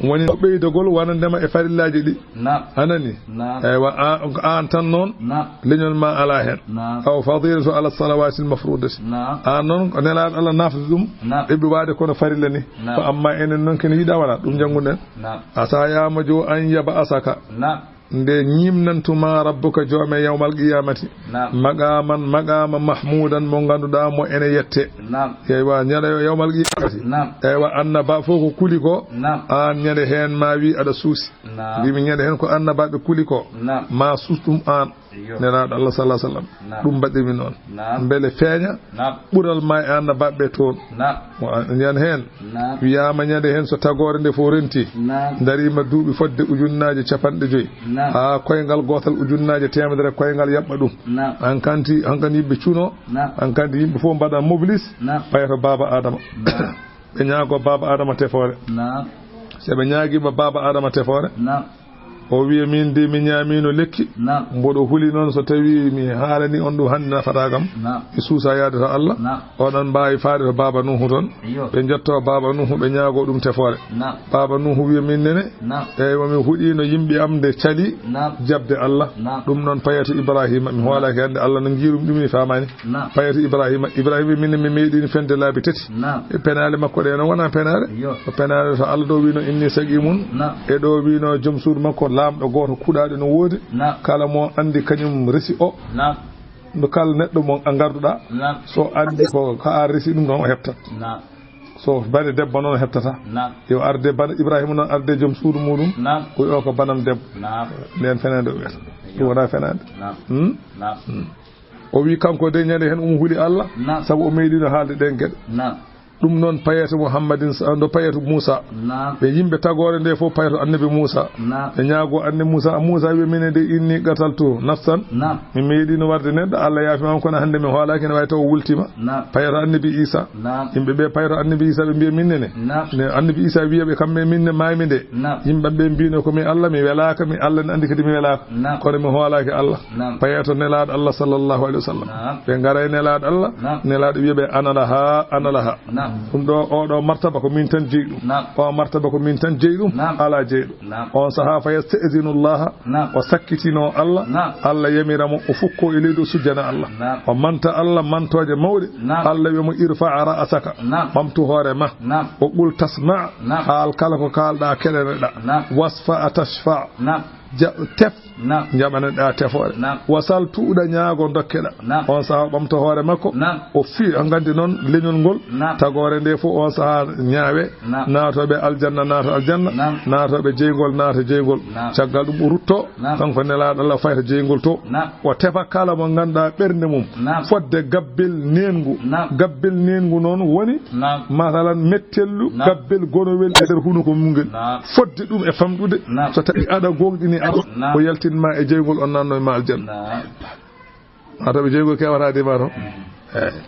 Woni ɓeydagol wonandema e farillaaji ɗi. Naam. Anani. Naam. Eywa, a-, ko aan tan noon. Naam. Leñol ma alaa heen. Naam. Aw fadilatu ala salawaatil mafruudati. Naam. Aan noon ko nelaaɗo Allah nafde ɗum. Naam. Eɓe waade kono farilla ni. Naam. Ko amma enen noon ken yiɗa wala ɗum jannguɗen. Naam. Asa yama jo an yaba asaka. Naam. Nde ñimnantuma rabbuka joome yawmal qiyamati. Naam. Maqaman, maqama mahmudan mo ngannduɗaa mo ene yette. Naam. Eywa, ñande yawmal qiyamati. Naam. Eywa, annaba fof ko kuli ko. Naam. Aan ñande heen ma wi aɗa suusi. Naam. Mbimi ñande heen ko annabaɓe kuli ko. Naam. Ma suus ɗum aan. Iyo. Nelaaɗo Allah sallallahu alaihi wasallam. Naam. Ɗum mbaɗirmi noon. Naam. Mbele feeña. Naam. Ɓural ma e annabaɓe toon. Naam. Mo an-, ñande heen. Naam. Wiyaama ñande heen so tagoore nde fof renti. Naam. Dariima duuɓi fodde ujunnaaje capanɗe joyi. Naam. Haa koyngal gootal ujunnaaje teemedere koyngal yaɓɓa ɗum. Naam. Hankanti, hankan yimɓe cuno. Naam. Hankanti yimɓe fof mbaɗa mobilis. Naam. Payato baaba Adama. Naam. Ɓe ñaago baaba Adama tefoore. Naam. So ɓe ñaagiima baaba Adama tefoore. Naam. O wiya, "Min de mi ñaamiino lekki." Naam. Mboɗo huli noon so tawi mi haalani on ɗum hannde nafataa kam. Naam. Mi suusa yaade to Allah. Naam. Oɗon mbaawi faade to baaba Nuuhu toon. Iyo. Ɓe njetto baaba Nuuhu, ɓe ñaago ɗum tefoore. Naam. Baaba Nuuhu wiya, "Min nene." Naam. Eywa, mi huɗiino yimɓe am nde cali. Naam. Jaɓde Allah. Naam. Ɗum noon payato Ibrahima, mi hoolaaki hannde Allah no ngiirum ɗum mi faamaani. Naam. Payato Ibrahima, Ibrahima min mi meeɗiino fende laabi tati. Naam. E penaale makko ɗe noon wonaa penaale. Iyo. Ko penaale to Allah ɗo wiino inni saqimun. Naam. E ɗo wiino joom suudu makko laamɗo gooto kuɗaaɗo no woodi. Naam. Kala mo anndi kañum resi o. Naam. No kala neɗɗo mo a ngarduɗaa. Naam. So anndi ko, ko a resi ɗum ɗon o heɓtat. Naam. So bane debbo noon heɓtata. Naam. Yo arde bana Ibrahima noon arde joom suudu muɗum. Naam. Ko yo ko banam debbo. Naam. Nden fenaande o wiyata. Iyo. Ɗum wonaa fenaande. Naam. Hmm? Naam. Hmm. O wi kanko de ñande heen omo huli Allah. Naam. Sabu o meeɗiino haalde ɗeen geɗe. Naam. Ɗum noon payeeto Muhammadin sa-, ɗo payeeto Muusa. Naam. Ɓe yimɓe tagoore nde fof payeeto annabi Muusa. Naam. Ɓe ñaago annabi Muusa, Muusa wi minen de inni qataltu nafsan. Naam. Mi meeɗiino warde neɗɗo, Allah yaafi ma kono hannde mi hoolaaki ene waawi taw o wultima. Naam. Payeeto annabi Isa. Naam. Yimɓe ɓe payeeto annabi Isa ɓe mbiya min nene. Naam. Ne annabi Isa wiya ɓe kamɓe min ne maaymi nde. Naam. Yimɓe ɓe mbino ko mi Allah, mi welaaka, mi Allah ne anndi kadi mi welaaka. Naam. Kono mi hoolaaki Allah. Naam. Payeeto nelaaɗo Allah sallallahu alaihi wasallam. Naam. Ɓe ngara e nelaaɗo Allah, naam, nelaaɗo wiya ɓe ana laha, ana laha. Naam. Ɗum ɗo, oɗo martaba ko min tan jeyi ɗum. Naam. O martaba ko min tan jeyi ɗum, naam, alaa jeyɗo. Naam. On sahaa fa yasta'zinu Allah, naam, o sakkitino Allah, naam, Allah yamira mo o fukko e leydi o sujjana Allah. Naam. O manta Allah mantooje mawɗe. Naam. Allah wiya mo irfa ra'saka, naam, ɓamtu hoore ma. Naam. O qul tasma, naam, haal kala ko kaalɗa keɗotoɗaa. Naam. Wasfa a tashfa. Naam. Ja-, tef, naam, njaɓaneɗaa tefoore. Naam. Wasal tuuɗa ñaago dokkeɗaa. Naam. On sahaa o ɓamta hoore makko. Naam. O fi, a nganndi noon leñol ngol. Naam. Tagoore nde fof on sahaa ñaawe. Naam. Naatooɓe aljanna naata aljanna. Naam. Naatooɓe jeyngol naata jeyngol. Naam. Caggal ɗum o rutto. Naam. Kanko nelaaɗo Allah fayta jeyngol to. Naam. O tefa kala mo ngannduɗaa ɓernde mum. Naam. Fodde gabbel neengu. Naam. Gabbel neengu noon woni, naam, masalan mettellu, naam, gabbel gonowel e nder hunuko mum ngel. Naam. Fodde ɗum e famɗude. Naam. So tawi aɗa gooŋɗini Allah, naam, o yaltin ma e jeyngol, on nanno ma aljanna. Naam. Ma tawi jeyngol kewata de ma toon. Mm. Eyi.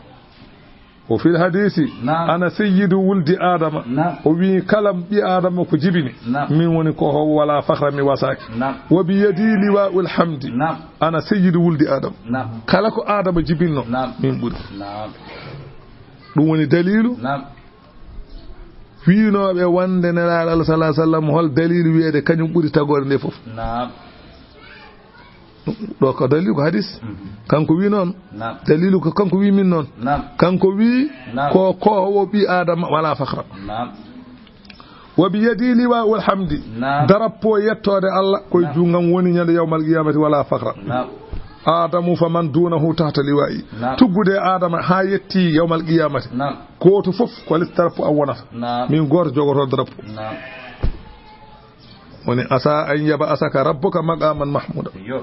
O fil hadisi, naam, ana sayyidu wuldi Adama. Naam. O wi kala ɓi Adama ko jibini. Naam. Min woni ko ho wala fakhra mi wasaaki. Naam. Wa bi yadi liwa'ul hamdi. Naam. Ana sayyidu wuldi Adama. Naam. Kala ko Adama jibinno, naam, min ɓuri. Naam. Ɗum woni dalilu. Naam. Wiinooɓe wonde Nelaaɗo Allah sallallahu alaihi wasallam, hol dalilu wiyeede kañum ɓuri tagoore nde fof? Naam. Ɗo ko dalilu ko hadis. Mhm. Kanko wi noon. Naam. Dalilu ko kanko wi min noon. Naam. Kanko wi, naam, ko koowo ɓi Adama wala fakhra. Naam. Wa bi yadi liwa'ul hamdi. Naam. Drapeau yettoode Allah koy, naam, juungam woni ñande yawmal qiyamati wala fakhra. Naam. Adamu fa man dunahu tahta liwa'i. Naam. Tuggude Adama haa yetti yawmal qiyamati. Naam. Gooto fof ko les drapeau am wonata. Naam. Min gooto jogoto drapeau. Naam. Woni asa an yaba asaka rabbuka maqaman mahmuda. Yo.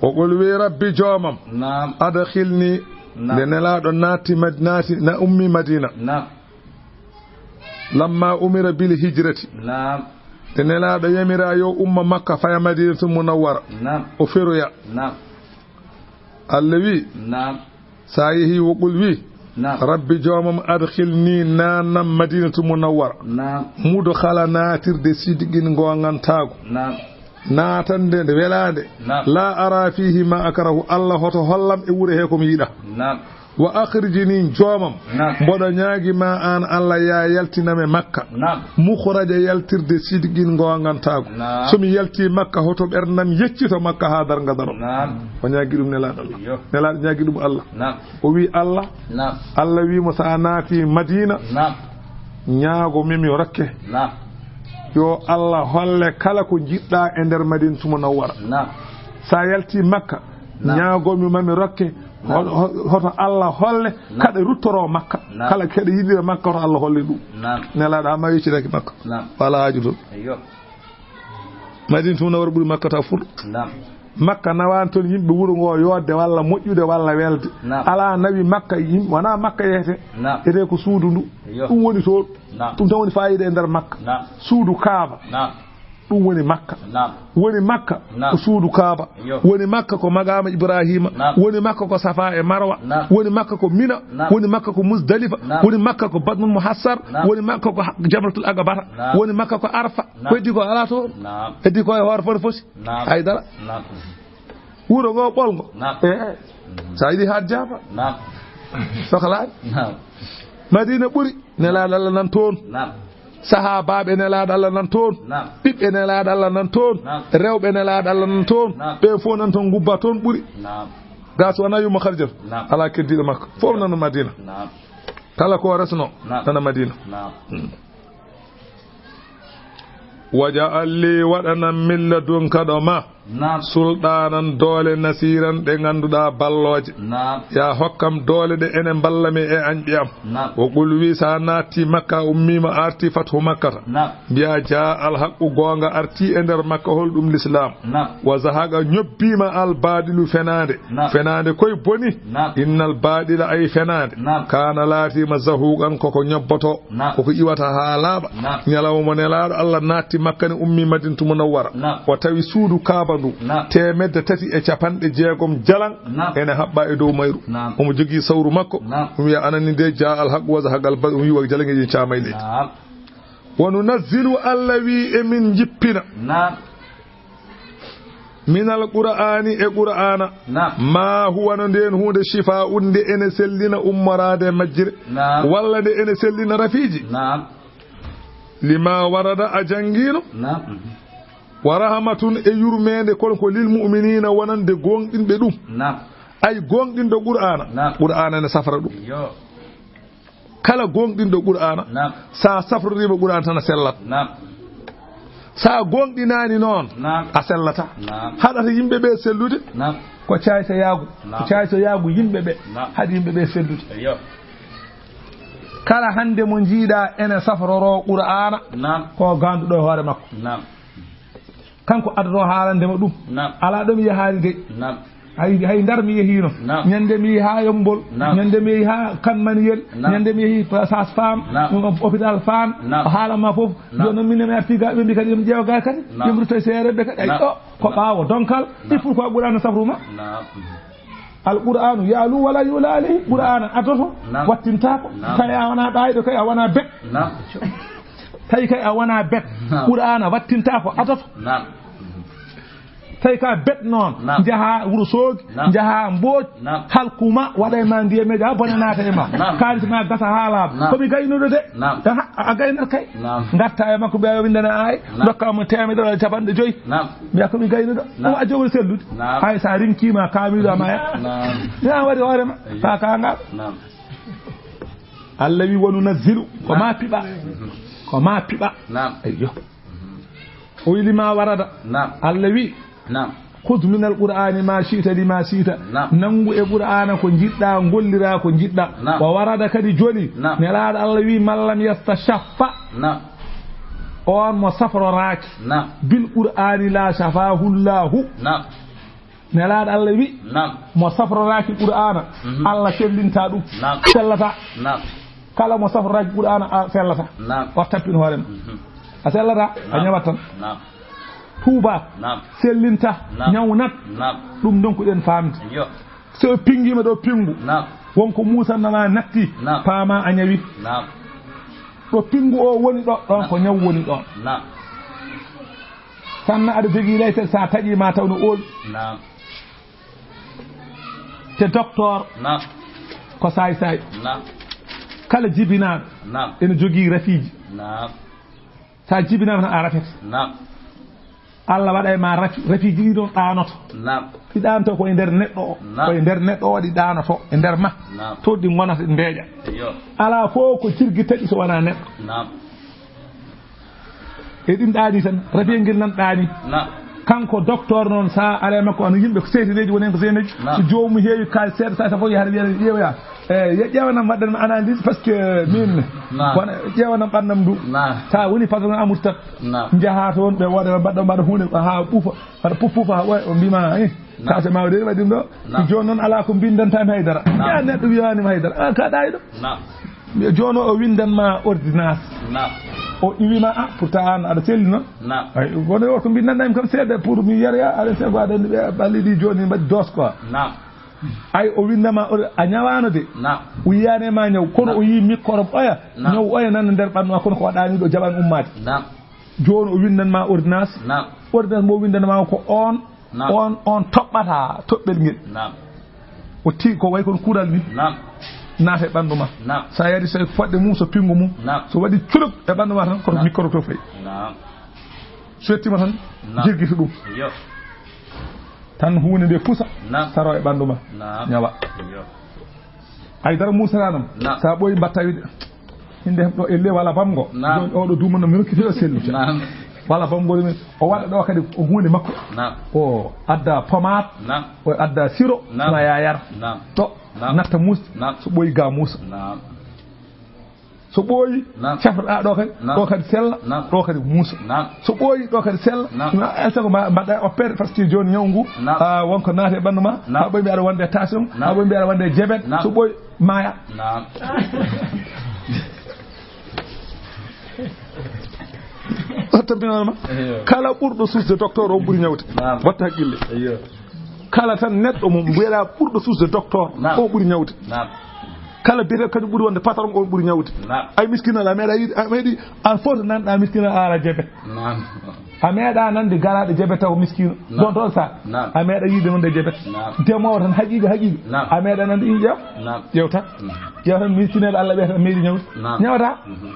O qul wi rabbi joomam. Naam. Adkhilni. Naam. Nde Nelaaɗo naati Mad-, naati na ummi Madina. Naam. Lamma umira bil hijrati. Naam. Nde Nelaaɗo yamira yo umma Makka faya Madinatul Munawwara. Naam. O feroya. Naam. Allah wi. Naam. Sa yehi wo qul wi. Naam. Rabbi joomam adkhilni naannam Madinatul Munawwara. Naam. Mudkhala naatirde sidqin goongantaagu. Naam. Naatande nde welaande. Naam. La ara fihi ma akrahu, Allah hoto hollam e wure he ko mi yiɗa. Naam. Wa akhrijni, joomam. Naam. Mboɗo ñaagi ma aan Allah ya yaltinam e Makka. Naam. Mukhraja, yaltirde sidqin, goongantaagu. Naam. So mi yalti Makka, hoto ɓernam yeccito Makka haa darnga daro. Naam. O ñaagi ɗum Nelaaɗo Allah. Yo. Nelaaɗo ñaagi ɗum Allah. Naam. O wi Allah. Naam. Allah wi mo, so a naati Madina. Naam. Ñaago mi, mi rokke. Naam. Yo Allah holle kala ko njiɗɗa e nder Madinatu Munawwara. Naam. Sa yalti Makka, naam, ñaago mi ma mi rokke. Naam. Ho-, ho-, hoto Allah holle, naam, kaɗa ruttoro Makka. Naam. Kala kaɗa yiɗira Makka, hoto Allah holle ɗum. Naam. Nelaaɗo amma yeccidaki Makka. Naam. Wala haaju toon. Eyyo. Madinatu Munawwara ɓuri Makka ta fur. Naam. Makka nawaani toon yimɓe wuro ngo yooɗde walla moƴƴude walla welde. Naam. Alaa nawi Makka, yim-, wonaa Makka yehete. Naam. Etee ko suudu ndu. Eyyo. Ɗum woni toon. Naam. Ɗum tan woni faayiida e nder Makka. Naam. Suudu Kaaba. Naam. Ɗum woni Makka. Naam. Woni Makka, naam, ko suudu Kaaba. Eyyo. Woni Makka ko Maqaama Ibraahiima. Naam. Woni Makka ko Safaa e Marwa. Naam. Woni Makka ko Mina. Naam. Woni Makka ko Musdalifa. Naam. Woni Makka ko Batnul Muhassar. Naam. Woni Makka ko ha-, Jamratul Aqabata. Naam. Woni Makka ko Arfa. Naam. Ko heddi ko alaa toon. Naam. Heddi ko e hoore foti foti. Naam. Haydara. Naam. Wuro ngo ɓolngo. Naam. Eh. Mhm. Sa yiɗi haat jaaba. Naam. Sohlaani. Naam. Madina ɓuri. Nelaaɗo Allah nan toon. Naam. Sahaabaaɓe Nelaaɗo Allah nan toon. Naam. Ɓiɓɓe Nelaaɗo Allah nan toon. Naam. Rewɓe Nelaaɗo Allah nan toon. Naam. Ɓe fof nan toon ngubba toon ɓuri. Naam. Gaa so wonaa yumma Khadijatu. Naam. Alaa keddiiɗo Makka. Fof nana Madina. Naam. Kala ko resno, naam, nana Madina. Naam. Hmm. Waja'al li, waɗanam min ladunka ɗo ma. Naam. Sulɗaanan, doole, nasiiran, ɗe ngannduɗaa ballooje. Naam. Yaa hokkam doole ɗe ene mballa mi e añɓe am. Naam. Wa qul, wi, so a naatti Makka, a ummiima, a arti fathu Makkata. Naam. Mbiya, jaa al haqqu, goonga arti e nder Makka, hol ɗum Lislaam. Naam. Wa zahaqa, ñobbiima, al baɗilu, fenaande. Naam. Fenaande koy boni. Naam. Innal baɗila, ay fenaande. Naam. Kaana, laatiima, zahuqan, koko ñobboto. Naam. Koko iwata haa laaɓa. Naam. Ñalawma mo Nelaaɗo Allah naatti Makka ne, ummi Madinatu Munawwara. Naam. O tawi suudu Kaaba ndu. Naam. Teemedde tati e capanɗe jeegom jalan. Naam. Ene haɓɓa e dow mayru. Naam. Omo jogii sawru makko. Naam. Ɗum wiya, anani nde, jaa al haqqu wa zahaqal baɗilu, ɗum wiya jaleŋeeji caamay leydi. Naam. Wa nunazzilu, Allah wi, emin njippina. Naam. Minal Qur'aani, e Qur'aana. Naam. Ma huwa, no ndeen huunde, shifaa'un, nde ene sellina ummoraade e majjire. Naam. Walla nde ene sellina rafiiji. Naam. Lima warada, a janngiino. Naam. Wa rahmatun, e yurmeende, kono ko lil mu'miniina, wonande gooŋɗinɓe ɗum. Naam. Ay gooŋɗinɗo Qur'aana. Naam. Qur'aana ene safra ɗum. Yo. Kala gooŋɗinɗo Qur'aana, naam, sa safroriima Qur'aana tan a sellat. Naam. Sa gooŋɗinaani noon, naam, a sellataa. Naam. Haɗata yimɓe ɓe sellude, naam, ko caaytoyaagu. Naam. Ko caaytoyaagu yimɓe ɓe, naam, haɗi yimɓe ɓe sellude. Eyyo. Kala hannde mo njiiɗaa ene safroroo Qur'aana, naam, ko ganduɗo e hoore makko. Naam. Kanko addoto haalande ma ɗum. Naam. Alaa ɗo mi yahaali de. Naam. Hay, hay Ndar mi yehiino. Naam. Ñande mi yehi haa Yommbol. Naam. Ñande mi yehi haa Kan Maniyel. Naam. Ñande mi yehi pa-, Sas Fam. Naam. Ɗum hôpital Fam. Naam. O haalan ma fof. Naam. Jooni noon minen mi arti ga, ɓe mbi kadi, ɓe ƴeewa ga kadi. Naam. Ɓe mbi rutto e seereer ɓe kadi. Ay, naam, ɗo ko, naam, ɓaawo donkal. Naam. Il faut ko Qur'aana safru ma. Naam. Al Qur'aanu ya'lu wala yu'la alayhi. Qur'aana addoto, naam, wattintaako. Naam. Kay a wona ɗaayɗo, kay a wona bet. Naam. Tawi kay a wona bet. Naam. Qur'aana wattintaako, addoto. Naam. Tawi ka bet noon, naam, njaha Wuro Soogi, naam, njaha Mbooj, naam, halkuma, waɗa e ma ndiyameeje, haa bone naata e ma. Naam. Kaalis ma gasa haa laaɓa. Naam. Ko mi gaynuɗo de. Naam. Aha, a gaynat kay. Naam. Ngarta e makko, mbiya yo windane aay, naam, dokka mo teemedere e capanɗe joyi. Naam. Mbiya ko mi gaynuɗo. Naam. Ɗum a jogori sellude. Naam. Hay sa rinkiima kaamiiɗo ama ya. Naam. Ya waɗi hoore ma. Eyyo. Ka kaŋŋa. Naam. Allah wi, "Wa nunazzilu." Ko, naam, ma piɓa. Mhm. Ko ma piɓa. Naam. Eyyo. Mhm. O wi, "Lima warada." Naam. Allah wi, naam, "Khudh min al-Qur'ani ma shi'ta lima shi'ta." Naam. Nanngu e Qur'aana ko njiɗɗa, ngollira ko njiɗɗa. Naam. Wa warada kadi joli. Naam. Nelaaɗo Allah wi, "Man lam yastashaffa." Naam. On mo safroraaki. Naam. "Bil Qur'ani la shafahu Allahu." Naam. Nelaaɗo Allah wi, naam, mo safroraaki Qur'aana, mhm, Allah sellinta ɗum. Naam. Sellata. Naam. Kala mo safroraaki Qur'aana, a sellata. Naam. O tappin hoore ma. Mhm. A sellata, a, naam, ñawat tan. Naam. Tuuba. Naam. Sellinta. Naam. Ñawnat. Naam. Ɗum ndonkuɗen faamde. Yo. So pinngiima ɗo pinngu. Naam. Wonko muusannama natti. Naam. Paama a ñawi. Naam. Ɗo pinngu o woni ɗo, ɗon, naam, ko ñaw woni ɗon. Naam. Tan aɗa jogii laytel, so a taƴii ma taw no ool. Naam. Te docteur Naam. ko saay-saay. Naam. Kala jibinaaɗo Naam. ene jogii rafiiji. Naam. So a jibinaama tan a rafete. Naam. Allah waɗa e ma rafi, rafiiji ɗi ɗon ɗaanoto. Naam. Ɗi ɗaanoto ko e nder neɗɗo o. Naam. Ko e nder neɗɗo o ɗi ɗaanoto, e nder ma. Naam. Toon ɗi ngonata, ɗi mbeeƴa. Iyo. Alaa fof ko jirgi taƴi so wonaa neɗɗo. Naam. E ɗin ɗaani tan, rafiya ngel nan ɗaani. Naam. Kanko docteur noon, so a alaa e makko, ano yimɓe ko seedeeji, woni heen ko seedeeji. Naam. So joomum heewi kaalis seeɗa, so a fof yahata wiya, ƴeewoya. Eh, ye ƴeewanam, waɗan ma analyse, parce que min, Naam. wona, ƴeewanam ɓannam ndu. Naam. So a woni patron Amour Tat, Naam. njaha toon, ɓe waɗa, mbaɗa, mbaɗa huunde, haa ɓuufa, mbaɗa puf, puf, haa ɓooya, o mbiima, eh, Naam. taase ma o de waɗi ɗum ɗo. Naam. Jooni noon alaa ko mbindantaa mi haydara. Naam. Ya neɗɗo wiyaani mi haydara. An ka ɗaayɗo. Naam. Jooni o windan ma ordonnance. Naam. O iwi ma, ah, pourtant an aɗa selli noon. Naam. Ay, kono yo ko mbindanɗaa mi kam seeɗa pour mi yara, ya, aɗa sego aɗa anndi ɓe ɓalli ɗi jooni mbaɗi dose quoi. Naam. Ay, o winndama, o, a ñawaano de. Naam. O yiyaani e ma ñaw, kono Naam. o yii microbe oya, Naam. ñaw oya nan nder ɓanndu ma, kono ko a ɗaaniiɗo jaɓan ummaade. Naam. Jooni o winndan ma ordonnance. Naam. Ordonnance mo o winndan ma ko on, Naam. on, on toɓɓata toɓɓel ngel. Naam. O ti ko way kono kuural ni. Naam. Naata e ɓanndu ma. Naam. So a yari so fodde mum, so pinngu mum. Naam. So waɗi culuk e ɓanndu ma tan, koto Naam. microbe to fayi. Naam. So yettiima tan, Naam. jirgiti ɗum. Iyo. Tan huunde nde pusa, Naam. saro e ɓanndu ma. Naam. Ñawa. Iyo. Haydara muusataa noon. Naam. So a ɓooyi mbaɗta wiide, hinde ɗo e le walla bamgo. Naam. Jooni oɗo duumo no mi rokkiti o selli. Naam. Walla bamgo ɗum, o waɗa ɗo kadi ko huunde makko. Naam. O adda pommade, Naam. o adda siro, Naam. ma ya yar. Naam. To, Naam. natta muus, Naam. so ɓooyi ga muusa. Naam. So ɓooyi, Naam. cafroɗaa ɗo kadi, Naam. ɗo kadi sella, Naam. ɗo kadi muusa. Naam. So ɓooyi, ɗo kadi sella, Naam. ɗum alsa ko mba-, mbaɗɗa opéré, parce que jooni ñaw ngu, Naam. ah, wonko naati e ɓanndu ma, Naam. haa ɓooyi mbiya aɗa wonde tension, Naam. haa ɓooyi mbiya aɗa wonde diabète, Naam. so ɓooyi, maaya. Naam. O tampinanama. Iyo. Kala ɓurɗo suusde docteur o ɓuri ñawde. Naam. Watta haqqille. Iyo. Kala tan neɗɗo mo mbiyeɗaa ɓurɗo suusde docteur, Naam. o ɓuri ñawde. Naam. Kala biyeteeɗo kañum ɓuri wonde patron, o ɓuri ñawde. Naam. Ay miskinal, a meeɗa yiide, a meeɗi, a foto nanɗa miskinal a ara jebe. Naam. A meeɗa nande garaaɗo jebe taw miskino. Naam. Don toon sa. Naam. A meeɗa yiide noon nde jebe. Naam. Ndemoowo tan haqiiqa, haqiiqa. Naam. A meeɗa nande ɗin ƴeew. Naam. Ƴeew tan. Mhm. Ƴeew tan miskinal Allah wiyata meeɗi ñawde. Naam. Ñawata. Mhm.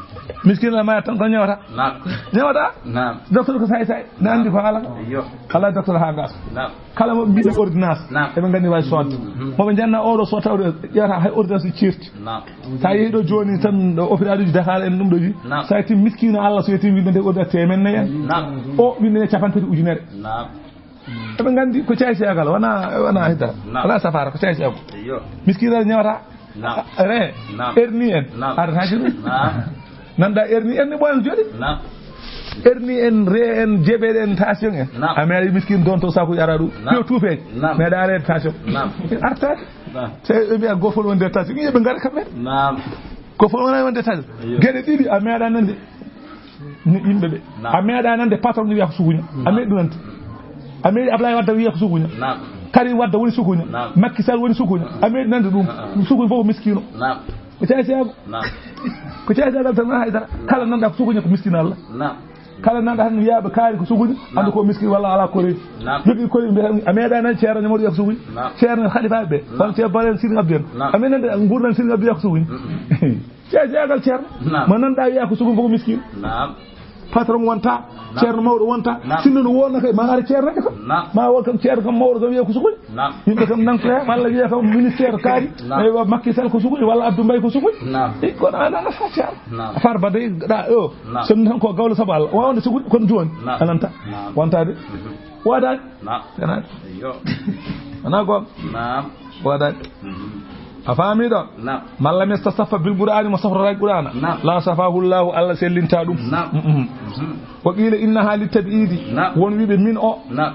Miskinal ma tan ko ñawata. Naam. Ñawata. Naam. Docteur ko say say. Na andi ko ala. Iyo. Ala docteur ha gas. Naam. Kala mo mbiɗo ordonnance, Naam. eɓe nganndi wawi soodde. Mhm. Moɓe njanna oɗo so tawde ƴeewata hay ordonnance ceerti. Naam. Sa yehi ɗo jooni tan, ɗo opitaluji Dakar en ɗum ɗo ji. Naam. Sa yetti miskino Allah, so yetti winde nde ordonnance temen nayi en. Naam. O winde ne capanɗe tati ujunere. Naam. Eɓe nganndi ko caysi agal, wona, wona hidda. Naam. Wona safara, ko caysi agal. Iyo. Miskino Allah ñawata. Naam. Re, Naam. Hernie en, Naam. arata ci ɗum. Naam. Nanɗa hernie, hernie ɓooyan jooɗi. Naam. Hernie en, re en, jeɓeɗe en, tension en. Naam. A meeɗa miskin don to sakuji ara ɗum. Naam. Yo tuufeeje. Naam. Meeɗa reede tension. Naam. Artaade. Naam. Te ɓe mbiya gofol wonde tension. Ɓe ngara kamɓe. Naam. Gofol wona wonde tension. Iyo. Geɗe ɗiɗi a meeɗa nande. Ni yimɓe ɓe. Naam. A meeɗa nande patron wiya ko sukuña. A meeɗi ɗum nande. A meeɗi Ablaye Wadda wiya ko sukuña. Naam. Karim Wadda woni sukuña. Naam. Macky Sall woni sukuña. A meeɗi nande ɗum. Ah, ah. Sukuña fof ko miskino. Naam. Ko caysi ago. Naam. Ko caysi agal tan wona haydara. Kala nanɗa ko sukuña ko miskino Allah. Naam. Kala nanɗa tan wiyaɓe kaari ko sukuña. Naam. Andu ko miskino walla ala koreeji. Naam. Jogii koreeji mbiya tan a meeɗa nande ceerno ñamooɗo wiya ko sukuña. Naam. Ceerno Khalifa ɓe. Naam. Walla ceerno Balen Sirine Abdou en. Naam. A meeɗa nande gurdam Sirine Abdou wiya ko sukuña. Mm-mm. Cee jeegal ceerno. Naam. Ma nanɗa wiya ko sugu mbogo miskin. Naam. Patron wonta, Naam. ceerno mawɗo wonta, Naam. sinno no wonna kay, ma ara ceerno kam. Naam. Ma won kam ceerno kam mawɗo kam wiya ko sugu. Naam. Yimɓe kam nanko he, walla wiya kam ministère kaari. Naam. Eywa, Macky Sall ko sugu, walla Abdou Mbaye ko sugu. Naam. E kono a nana sa ceerno. Naam. A far ba dey, ɗa, o. Naam. Sen tan ko gawlo sabu Allah. Wawde sugu, kono jooni. Naam. Ananta. Naam. Wontaade. Mhm. Woodaani. Naam. Wonaa. Iyo. Wonaa goonga. Naam. Woodaani. Mhm. A faamii ɗoon? Naam. Man lam yastasaffa bil Qur'aani, mo safrotaaki Qur'aana. Naam. La safahu Llahu, Allah sellintaa ɗum. Naam. Mm, mm. Mhm. Wa qiila innaha lit tab'idi. Naam. Won wiiɓe min o. Naam.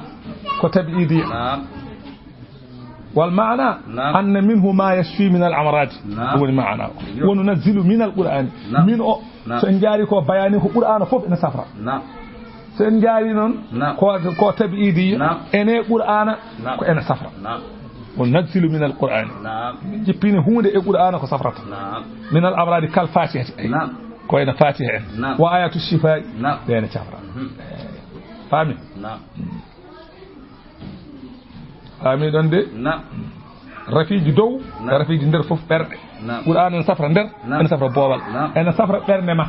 Ko tab'idi. Naam. Wal maana, Naam. anna minhu ma yashfi min al amrad. Naam. Ɗum woni maana o. Iyo. Wa nunazzilu min al Qur'aani. Naam. Min o. Naam. So en njaari ko bayaani ko Qur'aana fof ene safra. Naam. So en njaari noon, Naam. ko, ko tab'idi, Naam. ene Qur'aana, Naam. ko ene safra. Naam. Wa nunazzilu min al Qur'aani. Naam. Min jippini huunde e Qur'aana ko safrata. Naam. Min al amradi kal Fatihati. Naam. Ko ene Fatiha en. Naam. Wa ayatu shifai. Naam. Ɗe ene safra. Mhm. Faami? Faami ɗon de? Rafiiji dow, rafiiji nder fof ɓerɗe. Qur'aana ene safra nder, ene safra boowal, ene safra ɓernde ma.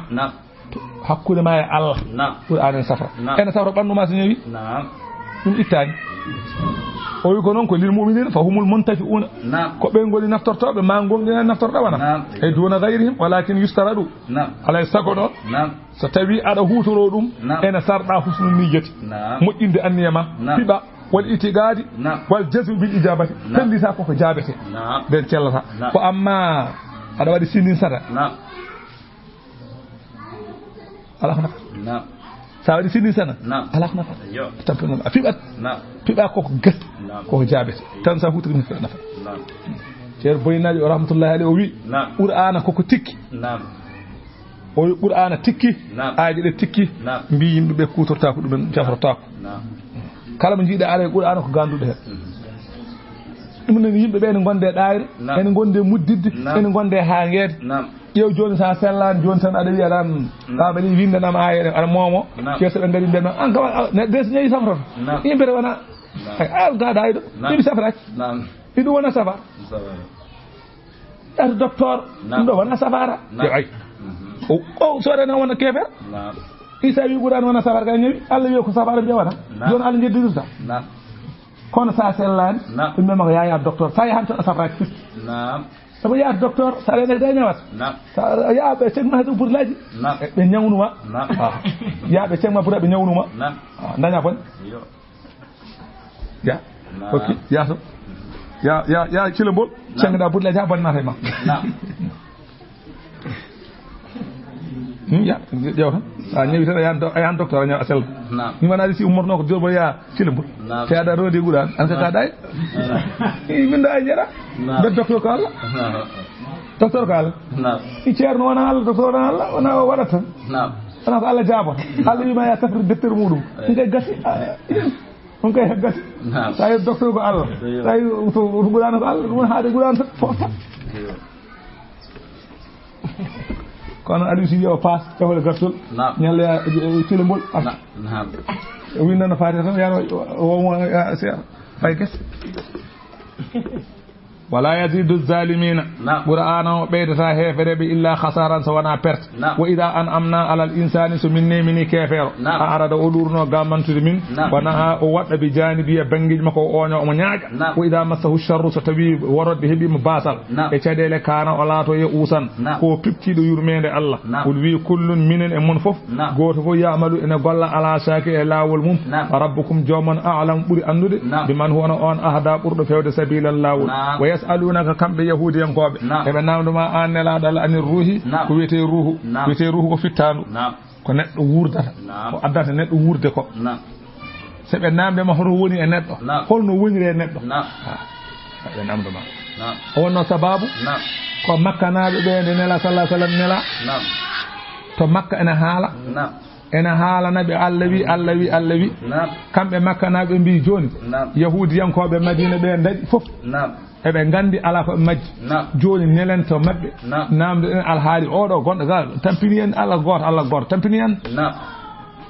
Hakkunde ma e Allah. Qur'aana ene safra. Ene safra ɓanndu ma so ñawi. Ɗum ittaani. O wi ko noon ko lil mu'miniina fa humul muntafi'uuna. Ko ɓe ngoni naftortooɓe, ma ngonɗina naftorɗa wona. Ay duuna gayrihim, walakin yustaradu. Alay sago noon, so tawi aɗa huutoro ɗum, ene sarɗa husnu niyyati. Moƴƴinde anniya ma, piɓa, wal itiqaadi, wal jazmi bil ijabati. Pellita koko jaabete. Nden cellata. Ko amma aɗa waɗi sinin sata. Alaa ko nafata. Naam. So a waɗi sinin sana. Naam. Alaa ko nafata. Yo. Tampinol a fiɓat. Naam. Piɓa koko gasi. Naam. Koko jaabete. Tan sa huutiri no nafata. Naam. Ceerno Boynaajo o rahmatullahi alayhi o wi. Naam. Qur'aana koko tikki. Naam. O wi Qur'aana tikki. Naam. Aaje ɗe tikki. Naam. Mbi yimɓe ɓe kuutorta ko ɗumen cafrotako. Naam. Kala mo jiiɗa ara e Qur'aana ko ganduɗo hen. Mhm. Ɗum noon yimɓe ɓe ene gonde ɗaayre, naam, ene gonde muddidde, naam, ene gonde haa ngeede. Naam. Ƴeew jooni so a sellaani jooni tan aɗa wiya tan, naam, ɓaaɓe ɗi winndanam aaye ɗe, aɗa moomo. Naam. Ceerno ɓe ngari mbiyan ma, an kam, a, ne, des ñayi safroto. Naam. Yimɓe wona, naam, ay, a, ga daayiɗo. Naam. Iɓe safraaki. Naam. Iɗum wona safara. Safara. Yahata docteur. Naam. Ɗum ɗo wona safara. Naam. Yo ay. Mhm. O, o, so waɗa na wona kefer. Naam. Isa wi Qur'an wona safara ka ñawi. Allah wi ko safara mbiya wona. Naam. Jooni Allah jeddirirta. Naam. Kono sa sellaani, naam, ɗum mema ko yaya docteur. Sa yahan tan a safraaki firti. Naam. Sabu yaha docteur, sa renake da ñawata. Naam. Sa yaa ɓe cegma hade burlaji. Naam. Ɓe ñawnuma. Naam. Ah. Yaa ɓe cegma bura ɓe ñawnuma. Naam. Ah, daña bon. Yo. Ya. Naam. Ok, ya so. Ya, ya, ya, cilambol. Naam. Cengɗa burlaji ha bonnata e ma. Naam. Hmm, ya, ƴeew tan. A ñawi tan, a yahan do-, a yahan docteur, a ñaw, a sel. Naam. Mi wona si ummorno ko jobo ya cilambol. Naam. Te aɗa rodi Qur'an, an ka, naam, ka day. Naam. I min da ay jara. Naam. Be docteur ko Allah. Naam. Docteur ko Allah. Naam. I ceerno wona Allah, docteur wona Allah, wona o waɗata tan. Naam. Wona ko Allah jaabata. Allah wi ma ya safri deftere muɗum. Eh. Nde gasi, a, on kay gasi. Naam. Tawi docteur ko Allah. Eyo. Tawi to, to Qur'an ko Allah, ɗum haade Qur'an tan, fofta. Eyo. Kono Aliou Sy wiya o paas, ƴawal gartol. Naam. Ñalla ya, e, e, cilambol. Naam. Naam. O windana Fatiha tan, yaro, o, o, o, o, o, fay kes. Wala yazidu zalimina. Naam. Qur'aana o ɓeydata heefereɓe illa khasaran so wona perte. Naam. Wa idha an'amna alal insani, so min nemini keefeero. Naam. A arada o ɗurno gamantude min. Naam. Wa na'a o waɗɗa bi janibi e bangiji makko o oño omo ñaaƴa. Naam. Wa idha massahu sharru, so tawi worodde heɓi mo basal. Naam. E caɗeele kana o laato ya usan. Naam. Ko piptiɗo yurmeende Allah. Naam. Qul wi kullun minen e mon fof. Naam. Gooto fof ya'malu ene golla ala shaki e laawol mum. Naam. Rabbukum joomon a'lam ɓuri anndude. Naam. Biman huwa on ahda ɓurɗo fewde sabilan laawol. Naam. Wa yas'alunaka kamɓe yahudiyankooɓe. Naam. Eɓe namdo ma an nelaaɗo Allah anir ruuhi. Naam. Ko wiyetee ruuhu. Naam. Wiyetee ruuhu ko fittaandu. Naam. Ko neɗɗo wurdata. Naam. Ko addata neɗɗo wurde ko. Naam. So ɓe namde ma hoto woni e neɗɗo. Naam. Holno woniri e neɗɗo. Naam. Ha. Ɓe namdo ma. Naam. O wonno sababu. Naam. Ko makkanaaɓe ɓe nde nela sallallahu alaihi wasallam nela. Naam. To Makka ene haala. Naam. Ene haalana ɓe Allah wi, Allah wi, Allah wi. Naam. Kamɓe makkanaaɓe mbi jooni. Naam. Yahudiyankooɓe Madina ɓe ndaɗi fof. Naam. Eɓe nganndi alaa ko ɓe majji. Naam. Jooni nelen to maɓɓe. Naam. Namdo en alhaali oɗo gonɗo ga tampini en Allah gooto, Allah gooto tampini en. Naam.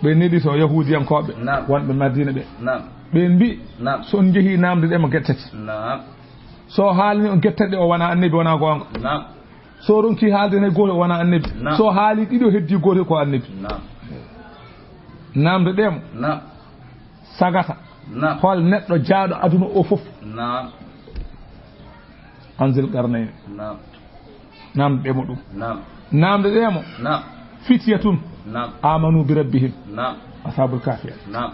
Ɓe neli to Yahudiyankooɓe. Naam. Wonɓe Madina ɓe. Naam. Ɓe mbi, naam, so on njehi namdo ɗe mo gettete. Naam. So haalni on gettete o wona annabi, wona goonga. Naam. So ronki haalde hay gooto o wona annabi. Naam. So haali ɗiɗo heddi gooto ko annabi. Naam. Namdo ɗe mo. Naam. Sagata. Naam. Hol neɗɗo jaaɗo aduna o fof. Naam. Anzil qarnayni. Naam. Namdo ɗe mo ɗum. Naam. Namdo ɗe mo. Naam. Fityatun. Naam. Amanu bi rabbihim. Naam. Ashabul kahfi. Naam.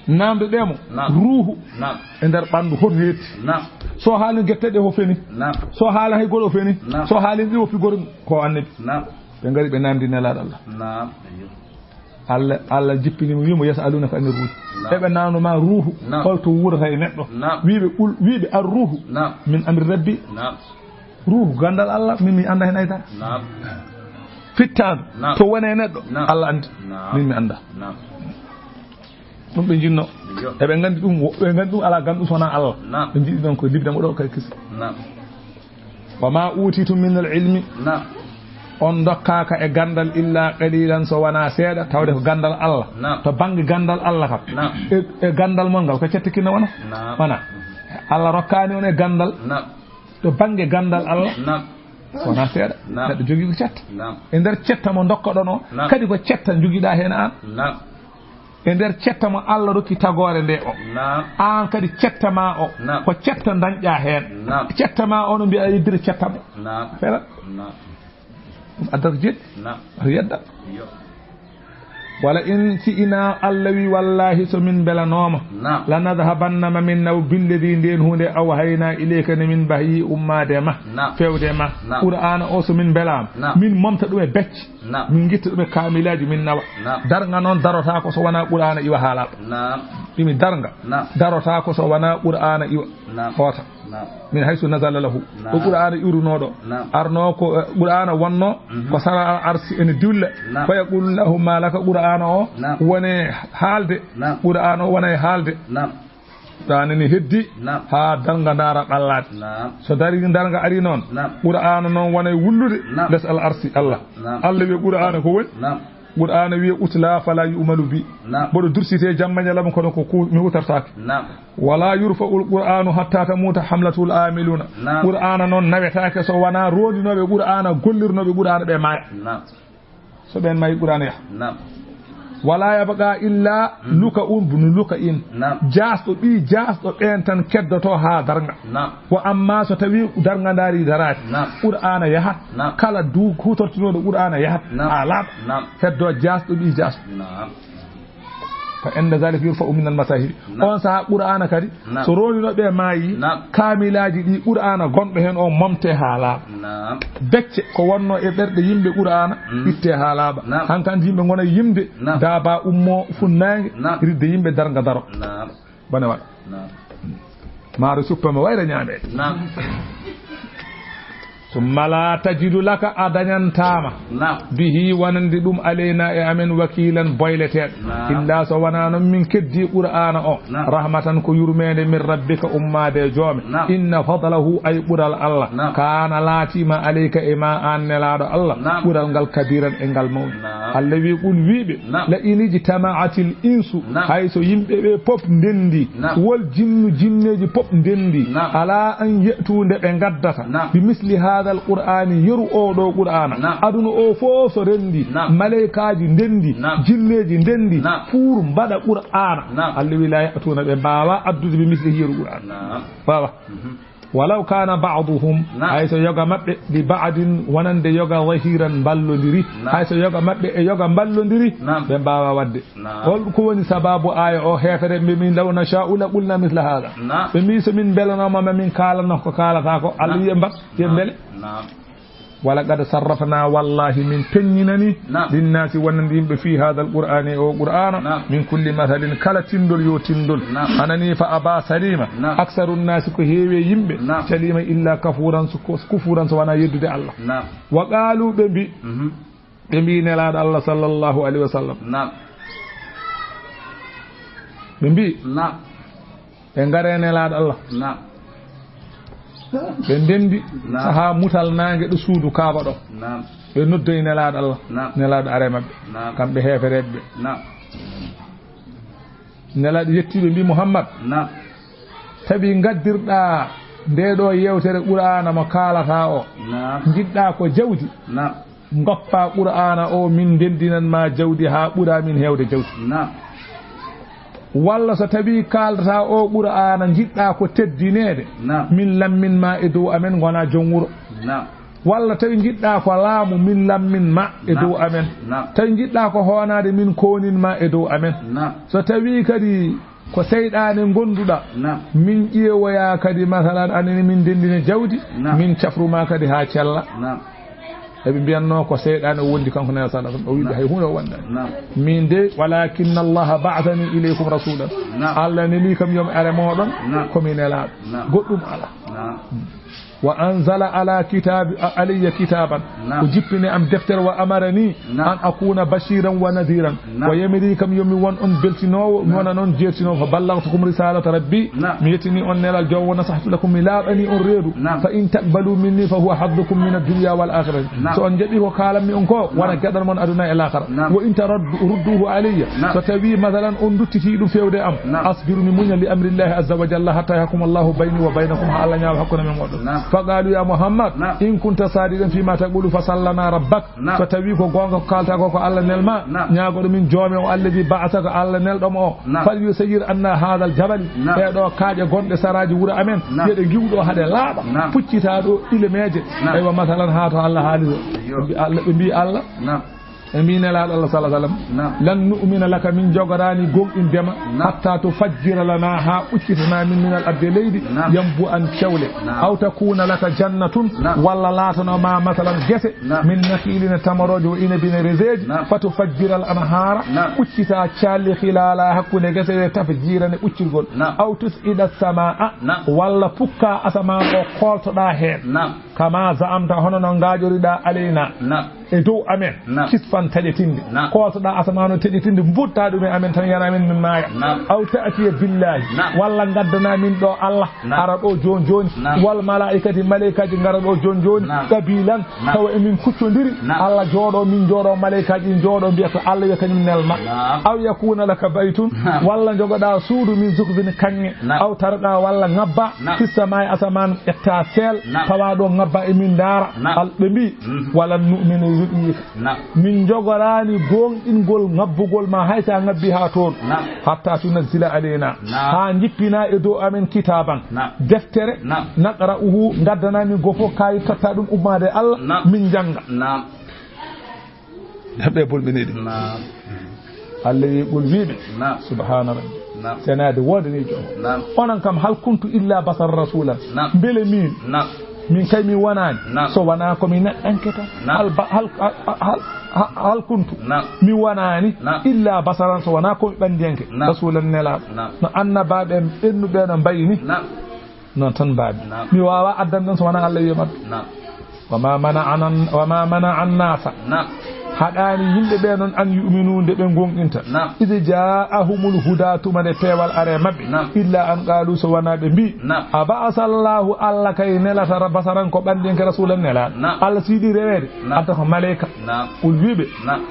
Namdo ɗe mo. Naam. Ruuhu. Naam. E nder ɓandu hoto hetti. Naam. So haali gette ɗe o feni. Naam. So haala hay goɗo o feni. Naam. So haali ɗi o figori ko annabi. Naam. Ɓe ngari ɓe namdi nelaaɗo Allah. Naam. Ayyo. Allah, Allah jippini mo, wiimo, "Yas'alunaka anir ruuhi." Naam. Eɓe namdo ma ruuhu, naam, holto wuurata e neɗɗo. Naam. Wiiɓe ɓul-, wiiɓe ar ruuhu. Naam. Min amri rabbi. Naam. Ruuhu, gandal Allah, min mi anda hen ay dara. Naam. Fittaandu, naam, to wone e neɗɗo, naam, Allah andi. Naam. Min mi anda. Naam. Ɗum ɓe jinno. Yo. Eɓe ngandi ɗum, wo-, ɓe ngandi ɗum ala gandu sona Allah. Naam. Ɓe jiɗi ɗon ko libde mo ɗo kay kisi. Naam. Wa ma utitum min al ilmi. Naam. On ndokkaaka e ganndal illa qalilan, so wonaa seeɗa, tawde ko ganndal Allah. Naam. To bannge ganndal Allah kam. Naam. E, e ganndal mon ngal, ko cetta kinna wona? Naam. Wona. Allah rokkaani on e ganndal. Naam. To bannge ganndal Allah. Naam. So wonaa seeɗa. Naam. Neɗɗo jogii ko cetta. Naam. E nder cetta mo ndokkoɗon o, naam, kadi ko cetta njogiɗaa heen aan. Naam. E nder cetta mo Allah rokki tagoore nde o. Naam. Aan kadi cetta ma o. Naam. Ko cetta dañƴaa heen. Naam. Cetta ma o no mbiya yeddire cetta mo. Naam. Fela. Naam. Ɗum addata jeɗɗi. Naam. Aɗa yedda. Yo. Wala in si ina Allah wi wallahi so min mbelanooma. Naam. La nadhabanna ma min naw billedi nden hunde aw hayna ilayka ne min mbahi ummaade ma. Naam. Fewde ma. Naam. Qur'aana o so min mbelaama. Naam. Min momta ɗum e becce. Naam. Min ngitta ɗum e kaamilaaji, min nawa. Naam. Darnga noon darotaako so wonaa Qur'aana iwa haalaaɗo. Naam. Ɗimi darnga. Naam. Darotaako so wonaa Qur'aana iwa. Naam. Hoota. Naam. Min haysu nazala lahu. Naam. Ɗo Qur'aana iwrunooɗo. Naam. Arnoo ko, eh, Qur'aana wonnoo, mhm, ko sara al arsi ene dilla. Naam. Fa yaqulu lahu ma laka Qur'aana o, naam, wone haalde. Naam. Qur'aana o wona e haalde. Naam. Ɗaane ne heddi, naam, haa darnga ndaara ɓallaade. Naam. So dari darnga ari noon, naam, Qur'aana noon wona e wullude, naam, les al arsi Allah. Naam. Allah wiya Qur'aana ko woni? Naam. Qur'aana wiya utla fala yu'malu bi. Naam. Mboɗo dursite jamma ñalawma kono ko ku-, mi hutortaake. Naam. Wala yurfa'ul Qur'aanu hatta tamuta hamlatul amiluna. Naam. Qur'aana noon nawetaake so wonaa roondinooɓe Qur'aana, gollirnooɓe Qur'aana ɓe maaya. Naam. So ɓeen maayi Qur'aana yaha. Naam. Wala yabqa illa, mhm, luka un bunu luka in. Naam. Jaasɗo ɓii jaasɗo ɓeen tan keddotoo haa darnga. Naam. Wa amma so tawii darnga ndaari daraade. Naam. Qur'aana yahat. Naam. Kala du hutortinooɗo Qur'aana yahat. Naam. Haa laaɓa. Naam. Heddoo jaasɗo ɓii jaasɗo. Naam. Fa inda zalika yurfa'u min al masahibi. Naam. On sahaa Qur'aana kadi, naam, so roondinooɓe maayi, naam, kaamilaaji ɗi Qur'aana gonɗo heen o momte haa laaɓa. Naam. Becce ko wonnoo e ɓerɗe yimɓe Qur'aana, mm, itte haa laaɓa. Naam. Hankadi yimɓe ngona yimde, naam, daaba ummoo funnaange, naam, ridde yimɓe darnga daro. Naam. Bone waɗa. Naam. Maaro suppama wayra ñaameede. Naam. Summa la tajidu laka, a dañantaama. Naam. Bihi wonande ɗum alayna e amen wakiilan boyleteeɗo. Naam. Illa so wonaa noon min keddi Qur'aana o. Naam. Rahmatan ko yurmeende min rabbika ummaade e joome. Naam. Inna fadlahu ay ɓural Allah. Naam. Kaana laatiima alayka e ma aan nelaaɗo Allah. Naam. Ɓural ngal kabiran e ngal mawni. Naam. Allah wi qul wiiɓe. Naam. La in ijtama'atil insu. Naam. Hay so yimɓe ɓe pop ndendi. Naam. Wol jinnu jinneeji pop ndendi. Naam. Ala an ye'tu nde ɓe ngaddata. Naam. Bi misli haadal Qur'aani yeru oo ɗoo Qur'aana. Naam. Aduna oo fof so renndi. Naam. Maleykaaji ndendi. Naam. Jinneeji ndendi. Naam. Pour mbaɗa Qur'aana. Naam. Allah wi la ya'tuuna ɓe mbaawa addude bi misli yeru Qur'aana. Naam. Waawa. Mhm. Walaw kaana ba'duhum, naam, hay so yoga maɓɓe, li ba'din, wonande yoga zahiran mballondiri, naam, hay so yoga maɓɓe e yoga mballondiri, naam, ɓe mbaawa waɗde. Naam. Hol ko woni sababu aaya o? Heefere mbi min law nasha'u la qulna misla hada. Naam. Ɓe mbi so min mbelanooma ma min kaalano ko kaalata ko, Allah, naam, wiye mbat, wiye, naam, mbele. Naam. Wala qad sarrafna, wallahi min peññinani, naam, linnaasi wonande yimɓe fi hada alqur'ani, o qur'ana, naam, min kulli mathalin, kala tindol yo tindol. Naam. Anani fa aba salima, naam, aksaru nnaasi ko heewi e yimɓe, naam, salima illa kafuran so ko, kufuran so wona yeddude Allah. Naam. Wa qalu ɓe mbi, mhm, ɓe mbi Nelaaɗo Allah sallallahu alayhi wa sallam. Naam. Ɓe mbi, naam, ɓe ngare Nelaaɗo Allah. Naam. Ɓe ndendi, naam, sahaa mutal naange ɗo suudu Kaaba ɗo. Naam. Ɓe noddoyi Nelaaɗo Allah. Naam. Nelaaɗo are maɓɓe. Naam. Kamɓe heefereɓe ɓe. Naam. Nelaaɗo yettiɓe mbi, Muhammad. Naam. Tawi ngaddirɗa nde ɗo yewtere Qur'aana mo kaalata o. Naam. Njiɗɗa ko jawdi. Naam. Ngoppa Qur'aana o, min ndenndinan ma jawdi haa ɓura min heewde jawdi. Naam. Walla so tawi kaalata o Qur'aana njiɗɗa ko teddineede, naam, min lammin ma e dow amen, ngona joom wuro. Naam. Walla tawi njiɗɗa ko laamu, min lammin ma e, naam, dow amen. Naam. Tawi njiɗɗa ko hoonaade, min koonin ma e dow amen. Naam. So tawi kadi ko seyɗaane ngonduɗa, naam, min ƴeewoya kadi, masalan, anani min ndenndina jawdi, naam, min cafru ma kadi haa cella. Naam. Eɓe mbiyatno ko seyɗaane o wondi kanko Nelaaɗo sallallahu alaihi wasallam, o wiɓe, naam, hay huunde o wondaani. Naam. Min de, walakinna Allaha ba'athani ilaykum rasulan. Naam. Allah neli kam yo mi are mooɗon, naam, ko mi nelaaɗo. Naam. Goɗɗum alaa. Naam. Hmm. وأنزل على كتاب علي كتابا. Naam. O jippini am deftere, وأمرني Naam. أن أكون بشيرا ونذيرا. Naam. O yamiri kam yo mi won on beltinoowo, mi Naam. wona noon jeertinoowo. فبلغتكم رسالة ربي. Naam. Mi yettini on nelal Joomi, ونصحت لكم, mi laaɓani on reedu. Naam. فإن تقبلوا مني فهو حظكم من الدنيا والآخرة. Naam. So on njaɓi ko kaalanmi on ko, wona Naam. gaɗan mon aduna e laakara. Naam. وإن ترد-, ردوه علي. Naam. So tawi, masalan, on duttiti ɗum fewde am, Naam. أصبر, mi muña, لأمر الله عز وجل حتى يحكم الله بيني وبينكم, haa Allah ñaawa hakkunde men moɗon. Naam. فقالوا يا محمد Naam. إن كنت صادقا فيما تقول فسل لنا ربك. Naam. So tawi ko goonga ko kaalta ko, ko Allah nel ma, Naam. ñaagoɗo min Joomi o, الذي بعثك, Allah nelɗo mo o. Naam. فليسير عنا هذا الجبل. Naam. Ɗee ɗo kaaƴe gonɗe saraaji wuro amen, Naam. yeɗe ngiwɗo haɗe laaɓa. Naam. Puccita ɗo ilemeeje. Naam. Aywa, masalan, haa to Allah haali ɗo. Ayyo. Ɓe mbi Allah, ɓe mbi Allah, Naam. ɓe mbi Nelaaɗo Allah, sallallahu alaihi wasallam, Naam. لن نؤمن لك, min jogoraani gomɗinde ma, Naam. حتى تفجر لنا, haa ɓuccitana min, من الأرض, leydi, Naam. ينبوعا, cewle. Naam. أو تكون لك جنة, Naam. walla laatano ma, masalan, gese, Naam. من نخيل, tamarooje, وعنب, reseeji, Naam. فتفجر الأنهار, Naam. ɓuccita caalli, خلالها, hakkunde gese ɗe, تفجيرا, ɓuccirgol. Naam. أو تسقط السماء, Naam. walla pukka asamaan o, kooltoɗa heen. Naam. كما زعمت, hono no ngaaƴoriɗa, علينا, Naam. e dow amen, Naam. كسفا, taƴetinde. Naam. Kooltoɗa asamaan o taƴetinde, mbutta ɗum e amen tan, yana amen, min maaya. Naam. أو تأتي بالله, Naam. walla ngaddana min ɗo Allah, Naam. ara ɗo jooni jooni. Naam. والملائكة, maleykaaji ngara ɗo jooni jooni. Naam. قبيلا, Naam. tawa emin kuccondiri. Naam. Allah jooɗo, min jooɗo, maleykaaji njooɗo, mbiya ko Allah wiya kañum nel ma. Naam. أو يكون لك بيت, Naam. walla jogoɗa suudu, من زخرف, kaŋŋe. Naam. أو ترقى, walla ŋabba, Naam. في السماء, asamaan, ƴetta seel, Naam. tawa ɗo ŋabba, emin ndaara. Naam. Al-, ɓe mbi, Mhm. ولن نؤمن لرقيك. Naam. Min jogoraani gooŋɗingol ŋabbugol ma, hay so a ŋabbi haa toon. Naam. حتى تنزل علينا. Naam. Haa njippina e dow amen كتابا. Naam. Deftere. Naam. نقرؤه, ngaddana min goo fof kaayit, totta ɗum ummaade e Allah, Naam. min njannga. Naam. Ɓe bolmini ɗum. Naam. Allah wi, qul, wiɓe. Naam. Subhaana Rabbi. Naam. Senaade woodani joom. Naam. Onon kam, هل كنت إلا بشرا رسولا. Naam. Mbele min, Naam. min kay mi wonaani Naam. so wonaa ko mi neɗɗanke tan. Naam. Hal ba-, hal, hal, hal, hal, hal kuntu. Naam. Mi wonaani Naam. إلا بشرا, so wonaa ko mi ɓanndiyanke. Naam. Rasuulan, nelaaɗo. Naam. No annabaaɓe ɓennuɓe no mbayni. Naam. Noon tan mbaami. Naam. Mi waawaa addan ɗum so wonaa Allah wiya maɓɓe. Naam. وما منعنا، وما منع الناس. Naam. Haɗaani yimɓe ɓe noon أن يؤمنوا nde ɓe ngoonɗinta. Naam. إذ جاءهم الهدى tuma nde peewal ari e maɓɓe. Naam. إلا أن قالوا so wonaa ɓe mbii. Naam. أبعث الله Allah kay nelata ra-, بشرا ko ɓanndiyanke رسولا nelaaɗo. Naam. Allah so yiɗi reweede. Naam. Adda ko maleyka. Naam. Qul wiɓe. Naam.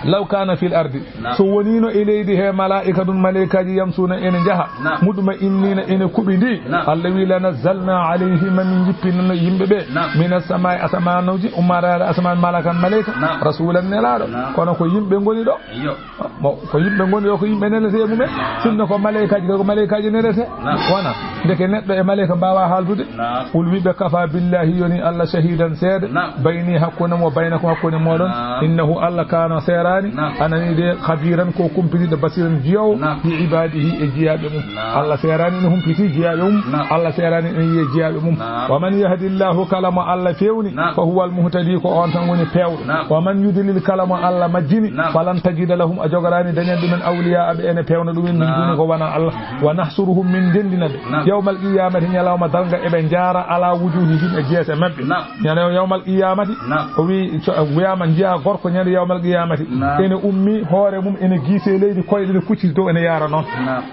لو كان في الأرض. Naam. So woniino e leydi he ملائكة maleykaaji يمشون ene njaha. Naam. مطمئنين ene kuɓidi. Naam. Allah wi لنزلنا عليهم min jippinano yimɓe ɓe. Naam. من السماء asamaanuuji, ummaade asamaan ملكا maleyka. Naam. رسولا nelaaɗo. Naam. Kono ko yimɓe ngoni ɗo. Iyo. Mo, ko yimɓe ngoni ɗo, ko yimɓe nelete e mumen. Naam. Sinno ko maleykaaji, ko maleykaaji nelete. Naam. Wona. Ndeke neɗɗo e maleyka mbaawaa haaldude. Naam. Qul wiɓe كفى بالله yoni Allah شهيدا seede. Naam. بيني hakkunde mo, بينكم hakkunde mooɗon. Naam. إنه Allah كان seeraani. Naam. Anani de خبيرا ko kumpitiiɗo بصيرا jiyoowo. Naam. بعباده e jiyaaɓe mum. Naam. Allah seeraani ene humpiti jiyaaɓe mum. Naam. Allah seeraani ene yiya jiyaaɓe mum. Naam. ومن يهد الله kala mo Allah fewni. Naam. فهو المهتدي ko on tan woni peewɗo. Naam. ومن يضلل kala mo Allah majjini. Naam. فلن تجد لهم a jogoraani dañan ɗumen أولياء ɓe ene peewna ɗumen من Naam. دونه ko wonaa Allah. ونحشرهم min ndenndina ɓe. Naam. يوم القيامة ñalawma darnga eɓe njaara على وجوههم e jeese maɓɓe. Naam. Ñande yawmal qiyaamati, Naam. o wi, so, wiyaama njiya gorko ñande yawmal qiyaamati. Naam. Ene ummi hoore mum, ene giise leydi, koyɗe ne kucciti dow, ene yaara noon. Naam.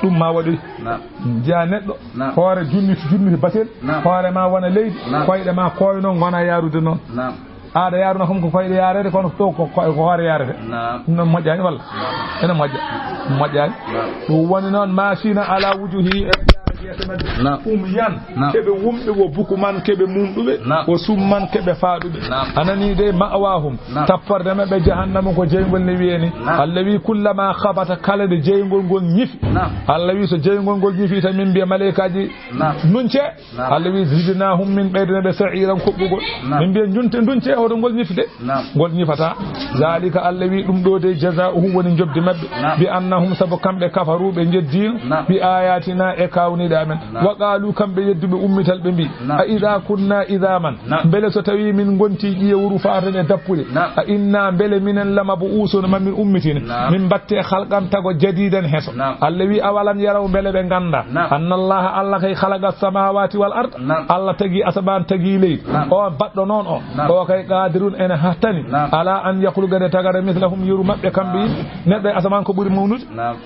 Ɗum ma waɗoy. Naam. Njiya neɗɗo, Naam. hoore junniti, junniti batel, Naam. hoore ma wona leydi, Naam. koyɗe ma koyno ngona yaarude noon. Naam. Aɗa yaaruna kam ko koyɗe yaarede, kono ɗo ko, ko, ko hoore yaarete. Naam. Ɗum noon moƴƴaani walla? Naam. Ene moƴƴa. Moƴƴaani. Naam. Ɗum woni noon ماشين على وجوههم e jeese maɓɓe. Naam. عميا Naam. keɓe wumɓe, وبكما keɓe mumɗuɓe, Naam. وصما keɓe faaɗuɓe. Naam. A nanii de مأواهم Naam. tapporde maɓɓe jahannama ko jeyngol ne wiyee ni. Naam. Allah wi كلما خبت kala nde jeyngol ngol ñifi. Naam. Allah wi so jeyngol ngol ñifi tan min mbiya maleykaaji Naam. nunce. Naam. Allah wi زدناهم min ɓeydana ɓe سعيرا koɓɓugol. Naam. Min mbiya njunte ndunce hoto ngol ñifde. Naam. Ngol ñifata. ذلك Allah wi ɗum ɗo de جزاؤهم woni njoɓdi maɓɓe. Naam. بأنهم sabu kamɓe كفروا ɓe njeddiino. Naam. بآياتنا e kawni amen. Naam. Wa qaalu, kamɓe yedduɓe ummital, ɓe mbi, naam, a idaa kunnaa idaaman, naam, mbele so tawii min ngontii ƴiye wuru faatan e dappude, naam, a innaa mbele minen lamabu'uusuuna ma min ummitine, naam, min mbatte halqan tago jadiidan heso. Naam. Allah wi, awalam yaraw mbele ɓe ngannda, naam, anna Allaha Allah kay khalaqa samaawaati wal ard, naam, Allah tagi asamaan tagi leydi. Naam. On baɗɗo noon o, naam, o kay qaadirun ene hattani, naam, ala an yakhluqa nde tagara mithlahum yeru maɓɓe kamɓe yimɓe, neɗɗo e asamaan ko ɓuri mawnude. Naam.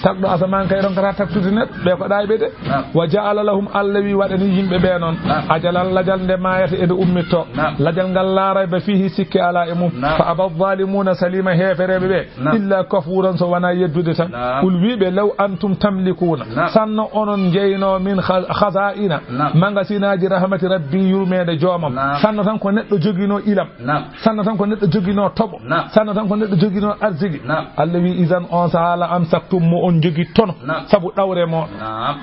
Tagɗo asamaan kay ronkata tagtude neɗɗo, ɓe ko ɗaayɓe de. Naam. Wa ja'ala lahum, Allah wi waɗani yimɓe ɓe noon. Naam. Ajalan lajal nde maayata e nde ummitto. Naam. Lajal ngal laa rayba fiihi sikke alaa e mum. Naam. Fa aba zalimuuna salima heefereɓe ɓe. Naam. Illa kafuuran so wonaa yeddude tan. Naam. Qul wi ɓe law antum tamlikuuna. Naam. Sanno onon jeyno min kha-, khazaa'ina. Naam. Magasinaaji rahmati rabbi yurmeende joomam. Naam. Sanno tan ko neɗɗo joginoo ilam. Naam. Sanno tan ko neɗɗo joginoo toɓo. Naam. Sanno tan ko neɗɗo joginoo arziki. Naam. Allah wi, izan on sahaa la amsaktum mo on jogittono. Naam. Sabu ɗawre mo. Naam.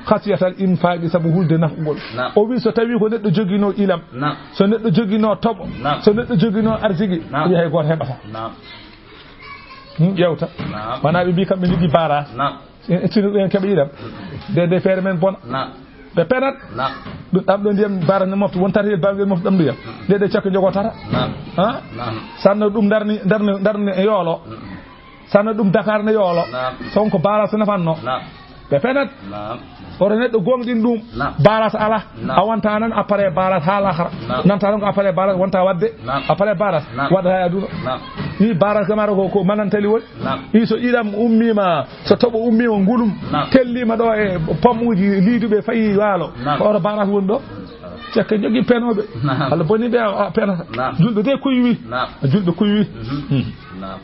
Khasiyatal infaqi sabu hulde nafqugol. Naam. O wi so tawi ko neɗɗo joginoo ilam. Naam. So neɗɗo joginoo toɓo. Naam. So neɗɗo joginoo arziki. Naam. O wi hay gooto heɓata. Naam. Hmm, ƴeewta. Naam. Wona ɓe mbi kamɓe jogii baaraas. Naam. Sino ɓen keɓa ilam. De, de feere men bona. Naam. Ɓe penat. Naam. Ɗum ɗam ɗo ndiyam baaraas ne mofta, won tata e baawgel mofta ɗam ndiyam. De, de cakka jogo tata. Naam. Ha? Naam. Sanno ɗum darni, darni, darni e yoolo. Mm. Sanno ɗum Dakar ne yoolo. Naam. Sonko baaraas nafanno. Naam. Ɓe penat. Naam. Oto neɗɗo gonɗin ɗum. Naam. Baaraas ala. Naam. A wonta nan appareil baaraas haa lahara. Naam. Nanta ɗon ko appareil baaraas wonta wadde. Naam. Appareil baaraas. Naam. Wadda haa aduna. Naam. Ni baaraas kamara ko, ko manantali woni. Naam. I so ilam ummiima, so toɓo ummiima ngulum, naam, telliima ɗo e pommuuji liiduɓe fayi waalo. Naam. Ko oto baaraas woni ɗo. Cekke jogi penooɓe. Naam. Allah boni ɓe a, a penata. Naam. Julɓe de kuywi. Naam. Julɓe kuywi. Mhm. Hmm. Naam.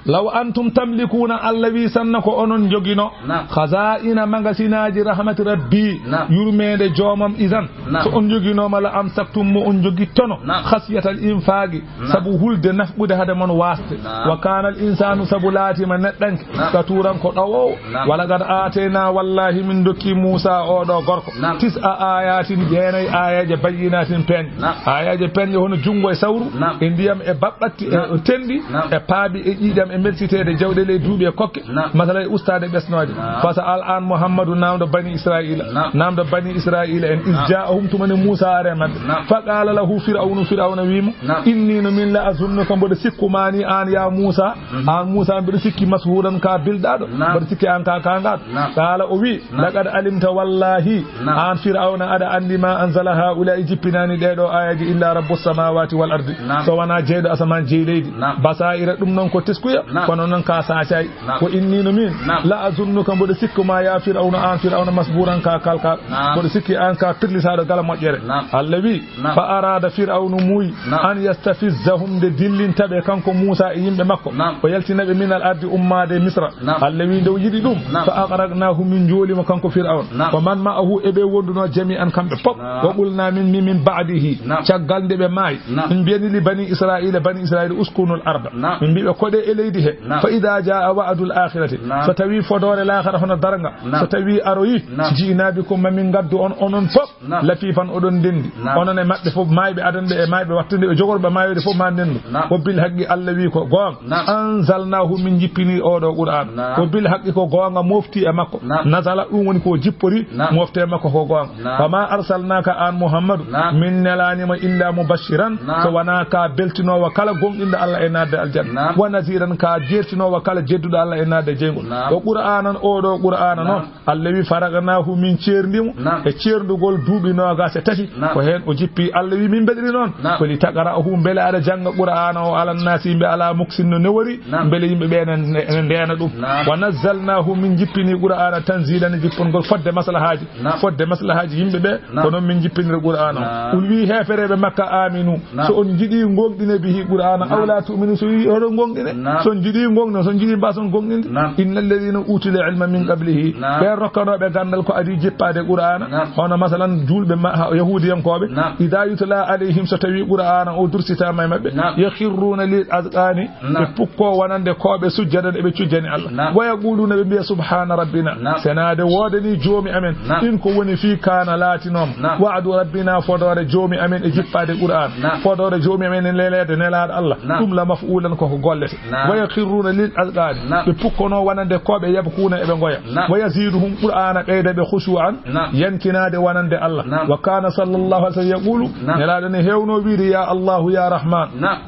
Law antum tamlikuuna, Allah wi sanna ko onon jogino. Naam. Khazaa'ina magasinaaji rahmati rabbi. Naam. Yurmeende joomam izan. Naam. So on joginooma la amsaktum mo on jogittono. Naam. Khasiyatal infaqi. Naam. Sabu hulde nafqude hade mon waasde. Naam. Wa kaana al insaanu sabu laatiima neɗɗanke. Naam. Katuuran ko ɗowoowo. Naam. Wa laqad aataynaa wallaahi min dokki Muusa oo ɗoo gorko. Naam. Tis'a aayaatin jeenayi aayeeje bayyinaatin peeñ. Naam. Aayeeje peeñɗe hono junngo e sawru. Naam. E ndiyam e baɓɓatti e, naam, tenɗi. Naam. E paabi e ƴiiƴam e meltiteede jawɗe ley duuɓi e kokke. Naam. Masala e ustaade ɓesnooje. Naam. Fasa al aan Muhammadu naamdo bani Israa'iila. Naam. Naamdo bani Israa'iila en. Naam. Iz jaa'ahum tuma ne Muusa are maɓɓe. Naam. Fa qaala lahu Fir'awnu, Fir'awna wiimo. Naam. Inni no min la azunnuka mboɗo sikku ma ni aan ya Muusa. Mhm. Aan Muusa mbiɗo sikki mashuuran ka bilɗaaɗo. Naam. Mboɗo sikki aan ka kaangaaɗo. Naam. Qaala o wi, naam, laqad alimta wallaahi. Naam. Aan Fir'awna aɗa anndi ma anzala haa'ulaa'i jippinaani ɗee ɗoo aayaaji illa rabbu samaawaati wal ardi. Naam. So wonaa jeyɗo asamaan jeyi leydi. Naam. Basaa'ira ɗum noon ko teskuya. Naam. Kono noon ka saacaay. Naam. Ko inni no min. Naam. La azunnuka mboɗo sikku ma ya Fir'awna aan Fir'awna masbuuran ka kalkaaɗo. Naam. Mboɗo sikki aan ka pirlisaaɗo gala moƴƴere. Naam. Allah wi, naam, fa araada Fir'awnu muuyi. Naam. An yastafizzahum nde dillinta ɓe kanko Muusa e yimɓe makko. Naam. O yaltina ɓe minal ardi ummaade Misra. Naam. Allah wi nde o yiɗi ɗum. Naam. Fa agraqnaahu min njooli mo kanko Fir'awna. Naam. Wa man ma'ahu e ɓe wondunoo jami'an kamɓe pop. Naam. Wa qulnaa min mi min ba'dihi. Naam. Caggal nde ɓe maayi. Naam. Min mbiyani li bani Israa'iila, bani Israa'iila uskunul arda. Naam. Min mbi ɓe koɗe e leydi he. Naam. Fa idaa jaa'a wa'dul aakhirati. Naam. So tawi fodoore laakara hono darnga. Naam. So tawi aroyi. Naam. Ji'naa bikum ma min ngaddu on onon pop. Naam. Lafiifan oɗon ndenndi. Naam. Onon e maɓɓe fof maayɓe adanɓe e maayɓe wattude ɓe jogorɓe maayoyde fof ma ndenndu. Naam. Wa bil haqqi Allah wi ko goonga. Naam. Anzalnaahu min jippini oo ɗoo Qur'aan. Naam. Wa bil haqqi ko goonga mofti e makko. Naam. Nazala ɗum woni ko jippori. Naam. Mofte makko ko goonga. Naam. Wa ma arsalnaaka aan Muhammadu. Naam. Min nelaanima illa mubashiran. Naam. So wonaa ka beltinoowo kala gomɗinɗo Allah e naatde aljanna. Naam. Wa naziran ka jertinoowo kala jedduɗo Allah e naatde jeyngol. Naam. O Qur'aanan oo ɗoo Qur'aana noon. Naam. Allah wi faraqnaahu min ceerndi mo. Naam. E ceerndugol duuɓi noogaas e tati. Naam. Ko heen o jippi Allah wi min mbeɗiri noon. Naam. Ko li taqra'ahu mbele aɗa jannga Qur'aana o alannaasi yimɓe alaa muksin no newori. Naam. Mbele yimɓe ɓe ene, ene ndeena ɗum. Naam. Wa nazzalnaahu min jippini Qur'aana tanziilan e jippongol fodde maslahaaji. Naam. Fodde maslahaaji yimɓe ɓe. Naam. Ko noon min jippiniri Qur'aana o. Naam. Qul wi heefereeɓe Makka aaminu. Naam. So on njiɗi ngoonɗine bihi Qur'aana, naam, aw laa tu'minu, so wi oɗon ngoonɗine. Naam. So on njiɗi ngoonɗine, so on njiɗi mbaason ngoonɗinde. Naam. Innal ladhiina uutul ilma min qablihi. Naam. Ɓen rokkanooɓe ganndal ko adii jippaade Qur'aana. Naam. Hono masalan juulɓe ma, ha, yahuudiyankooɓe. Naam. Idaa yutlaa alayhim, so tawii Qur'aana o dursitaama e maɓɓe. Naam. Yakhirruuna lil azqaani. Naam. Ɓe pukkoo wonande kooɓe sujjadan eɓe cujjani Allah. Naam. Wa yaquluuna ɓe mbiya subhaana rabbina. Naam. Senaade woodanii joomi amen. Naam. In ko woni fii kaana laatinooma. Naam. Wa'du rabbina fodoore joomi amen e jippaade Qur'aan. Naam. Fodoore joomi amen e leleede nelaaɗo Allah. Naam. Ɗum la maf'uulan ko ko gollete. Naam. ويخرون للأذقان. Naam. Ɓe pukkono wonande ko ɓe yabkuuna eɓe ngoya. Naam. ويزيدهم Qur'aana ɓeyda ɓe خشوعا. Naam. Yankinaade wonande Allah. Naam. وكان صلى الله عليه وسلم يقول. Naam. Nelaaɗo ne heewno wiide, "Ya Allahu, ya Rahman." Naam.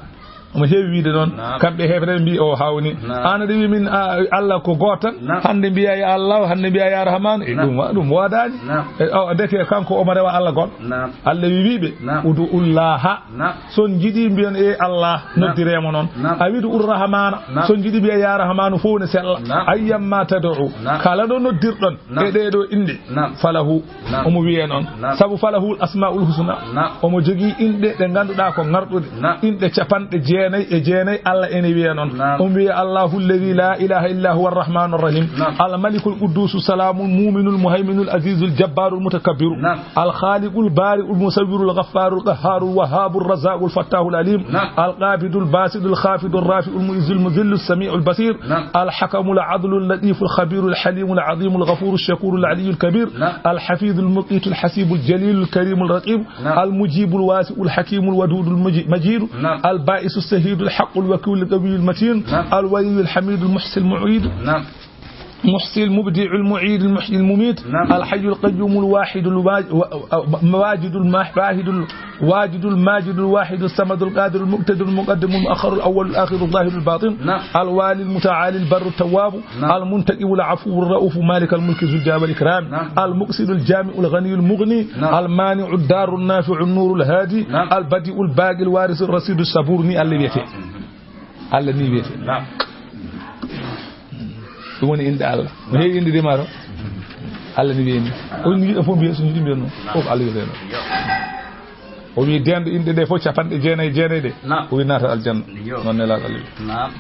Omo heewi wiide noon. Naam. Kamɓe heefere mbi o hawni. Naam. Aan aɗa wi min, a, Allah ko gooto tan. Naam. Hannde mbiya ya Allah, hannde mbiya ya Rahman. E Naam. Ɗum wa-, ɗum woodaani. Naam. E, o, deke kanko omo rewa Allah goɗɗo. Naam. Allah wi wiɓe, Naam. "Udu'ullaha." Naam. So on njiɗi mbiyon, "E Allah," Naam. Noddiree mo noon. Naam. A wiɗo ur Rahmana. Naam. So on njiɗi mbiya ya Rahmanu fof ne sella. Naam. Ayyamma tad'u. Naam. Kala ɗo noddirɗon Naam. E ɗee ɗo innde. Naam. Falahu. Naam. Omo wiyee noon. Naam. Sabu falahul asmaul husna. Naam. Omo jogii inɗe ɗe ngannduɗaa ko ŋarɗuɗe. Naam. Inɗe capanɗe jeenayi e jeenayi Allah ene wiyee noon. Naam. Omo wiyee Allahu alladi la ilaha illa huwa arrahmanu arrahim. Naam. Al malikul quddusu salamul muminul muhayminul azizul jabbarul mutakabbiru. Naam. Al khaliqul bari'ul musawwirul ghaffarul qahharul wahhabur razzaqul fattahul alim. Naam. Al qabidul basidul khafidul rafi'ul mu'izzul muzillus sami'ul basir. Naam. Al hakamul adlul latiful khabirul halimul azimul ghafurul shakurul aliyyul kabir. Naam. Al hafizul muqitul hasibul jalilul karimul raqib. Naam. Al mujibul wasi'ul hakimul wadudul muji-, majidu. Naam. Al ba'isus sahidul haqqul wakilul qawiyul matin. Naam. Al waliyul hamidul muhsil mu'id. Naam. محصي المبدع المعيد المحيي المميت. نعم. الحي القيوم الواحد الواج-، و-، و-، واجد الماح-، واحد ال-، واجد الماجد الواحد الصمد القادر المقتدر المقدم المؤخر الأول الآخر الظاهر الباطن. نعم. الوالي المتعالي البر التواب. نعم. المنتقم العفو الرؤوف مالك الملك ذو الجلال والإكرام. نعم. المقسط الجامع الغني المغني. نعم. المانع الضار النافع النور الهادي. نعم. البديع الباقي الوارث الرشيد الصبور. Ni Allah wiyete. Allah ni wiyete. Naam. Ɗum woni inɗe Allah. Mo heewi inɗe de maaro. Allah ni wiyi ni. O ni yiɗo fof mbiya, so yiɗi mbiya noon. Naam. Fof Allah wiyete noon. Yo. O wi denɗo inɗe ɗe fof capanɗe jeenayi e jeenayi ɗe. Naam. O wi naata aljanna. Yo. Noon Nelaaɗo Allah wi. Naam.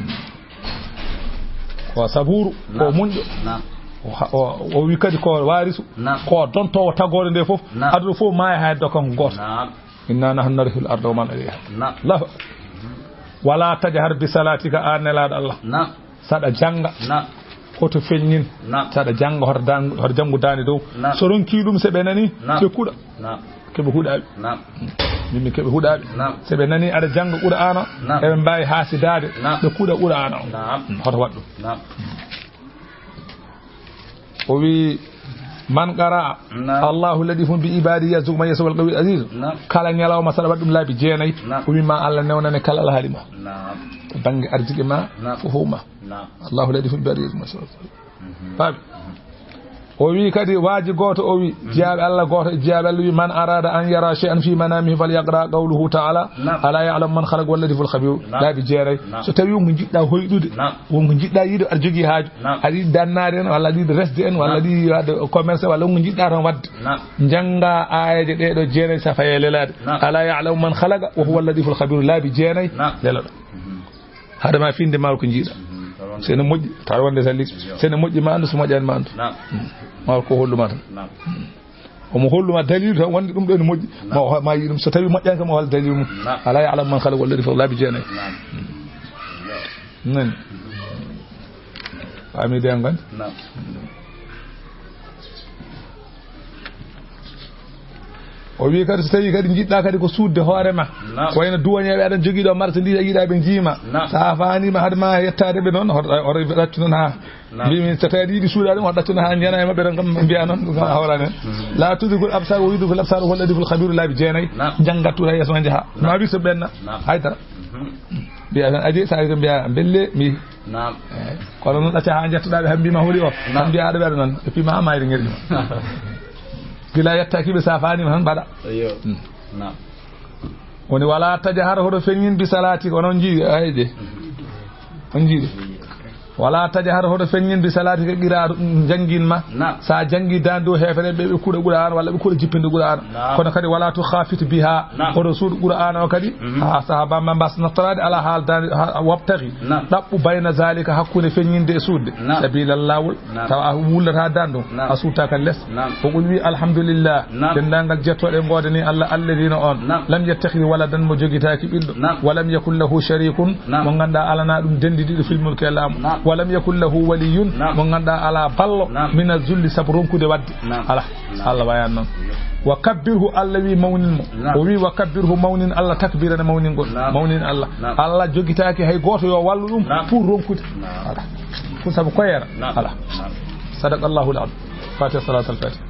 Ko saburu, ko Naam. Muñɗo. Naam. O ha-, o, o wi kadi ko warisu. Naam. Ko dontoowo tagoore nde fof. Naam. Aduna fof maaya haa heddo kanko gooto. Naam. Inna nahnu narithul arda wa man alayha. Naam. Allahu akbar. Wala tajhar bi salatika, an Nelaaɗo Allah. Naam. Saɗa jannga. Naam. Hoto feññin. Naam. Saɗa jannga hoto dan-, hoto janngu daande dow. Naam. So ronki ɗum, so ɓe nani, Naam. Ɓe kuɗa. Naam. Keɓe huɗaaɓe. Naam. Min mi keɓe huɗaaɓe. Naam. So ɓe nani aɗa jannga Qur'aana, Naam. Eɓe mbaawi haasidaade, Naam. Ɓe kuɗa Qur'aana o. Naam. Hoto waɗ ɗum. Naam. O wi, "Man qara'a Naam. Allahu latifun bi ibadi yarzuqu man yasha wal qawiyul aziz." Naam. Kala ñalawma saɗa waɗ ɗum laabi jeenayi, Naam. O wi ma Allah newnane kala alhaali ma. Naam. To bannge arziki ma, Naam. Fof ma. Naam. Allahu latifun bi ibadi yarzuqu man yasha. Mhm. Faabi. O wi kadi waaji gooto o wi, Mhm. Jiyaaɓe Allah gooto e jiyaaɓe Allah wi, "Man arada an yara shay'an fi manamihi falyaqra qawluhu ta'ala, Naam. Ala ya'lamu man khalaqa wa latiful khabir." Naam. Laabi jeenayi. Naam. So tawi ko njiɗɗa hoyɗude, Naam. Wonko njiɗɗa yiide, aɗa jogii haaju. Naam. Aɗa yiɗi dannaade en, walla aɗa yiɗi resde en, walla Naam. Aɗa yiɗi waɗde commerce, walla wonko njiɗɗa tan waɗde. Naam. Njannga aayeeje ɗee ɗoo jeenayi safa e lelaade. Naam. Ala ya'lamu man khalaqa wa huwa al-latiful khabir, laabi jeenayi. Naam. Lelaɗo. Mhm. Haɗa ma finde ma ko njiɗa. Mhm. Sene moƴƴi, tawa wonde salli. Yo. Sene moƴƴi ma anndu, so moƴƴani ma anndu. Naam. Mm. Ma ko holluma tan. Naam. Mm. Omo holluma dalilu tan wonde ɗum ɗo ne moƴƴi. Naam. Ma o, ma yi ɗum. So tawi moƴƴani kam, o hol dalilu mum. Naam. Ala ya'lamu man khalaqa, walla ɗi fof laabi jeenayi. Naam. Nani? Faami de an gandi? Naam. O wi kadi, so tawi kadi njiɗɗa kadi ko suutde hoore ma, Naam. Ko wayno duwañeeɓe, aɗa jogii ɗo marchandise, a yiɗa ɓe njiima. Naam. Sa faanima, haade ma yettaade ɓe noon, hoto, hoto ɗaccu noon ha. Naam. Mbi min, so tawi aɗa yiɗi suuɗaade ɗum, hoto ɗaccu noon ha njanayma ɓe ɗon kam mbiya noon, ɗum kam a hawrani en. Mhm. La tudrikul absar wa yudrikul absar wa huwa latiful khabir, laabi jeenayi. Naam. Janngat tuuta yeeso ma njaha. Naam. Ma wi so ɓenna. Naam. Haydara. Mhm. Mbiya tan, adi, sa wi to mbiya, mbelle, mi. Naam. Eh, kono noon ɗacca ha jettoɗa ɓe, hambi ma holi o. Naam. Tan mbiya aɗa ɓe aɗa noon. E pima ha mayri ngel. Gila yettaki ɓe, sa faanima tan mbaɗa. Iyo. Mm. Naam. Woni wala tajhar, hoto feññin, bi salaatika, onon njiiɗi, ay de. On njiiɗi. Wala tajhar, hoto feññin, bi salaatika, qira'a, jannginma. Naam. Sa janngi daande dow heefere ɓe, ɓe kuuɗa Qur'aana walla ɓe kuuɗa jippinde Qur'aana. Naam. Kono kadi wala tukhafit biha. Naam. Hoto suuɗu Qur'aana o kadi. Mhm. Ha sahaba ma mbas naftaraade ala haal daande, ha, wabtaghi. Naam. Ɗaɓɓu bayna zalika, hakkunde feññinde e suuɗde. Naam. Sabila, laawol. Naam. Tawa a wullata daande dow. Naam. A suuɗta kan les. Naam. O qul wi alhamdulillah. Naam. Denndaangal jettooɗe ngoodani Allah, alladina on. Naam. Lam yattakhidh waladan, mo jogitaaki ɓiɗɗo. Naam. Wa lam yakun lahu sharikun, Naam. Mo ngannduɗaa alana ɗum dendidiɗo fil mulki e laamu. Naam. Wa lam yakun lahu waliyun, mo ngannduɗaa alaa ballo, mina zulli, sabu ronkude waɗde. Alaa. Allah wayani noon. Wa kabbirhu, Allah wi mawnin mo. O wi wa kabbirhu, mawnin Allah takbira, ne mawningol. Mawnin Allah. Allah jogitaaki hay gooto yo wallu ɗum pour ronkude. Alaa. Ɗum sabu koyeera. Alaa. Sadaqallahu al-azim. Fatiha, salatul fatiha.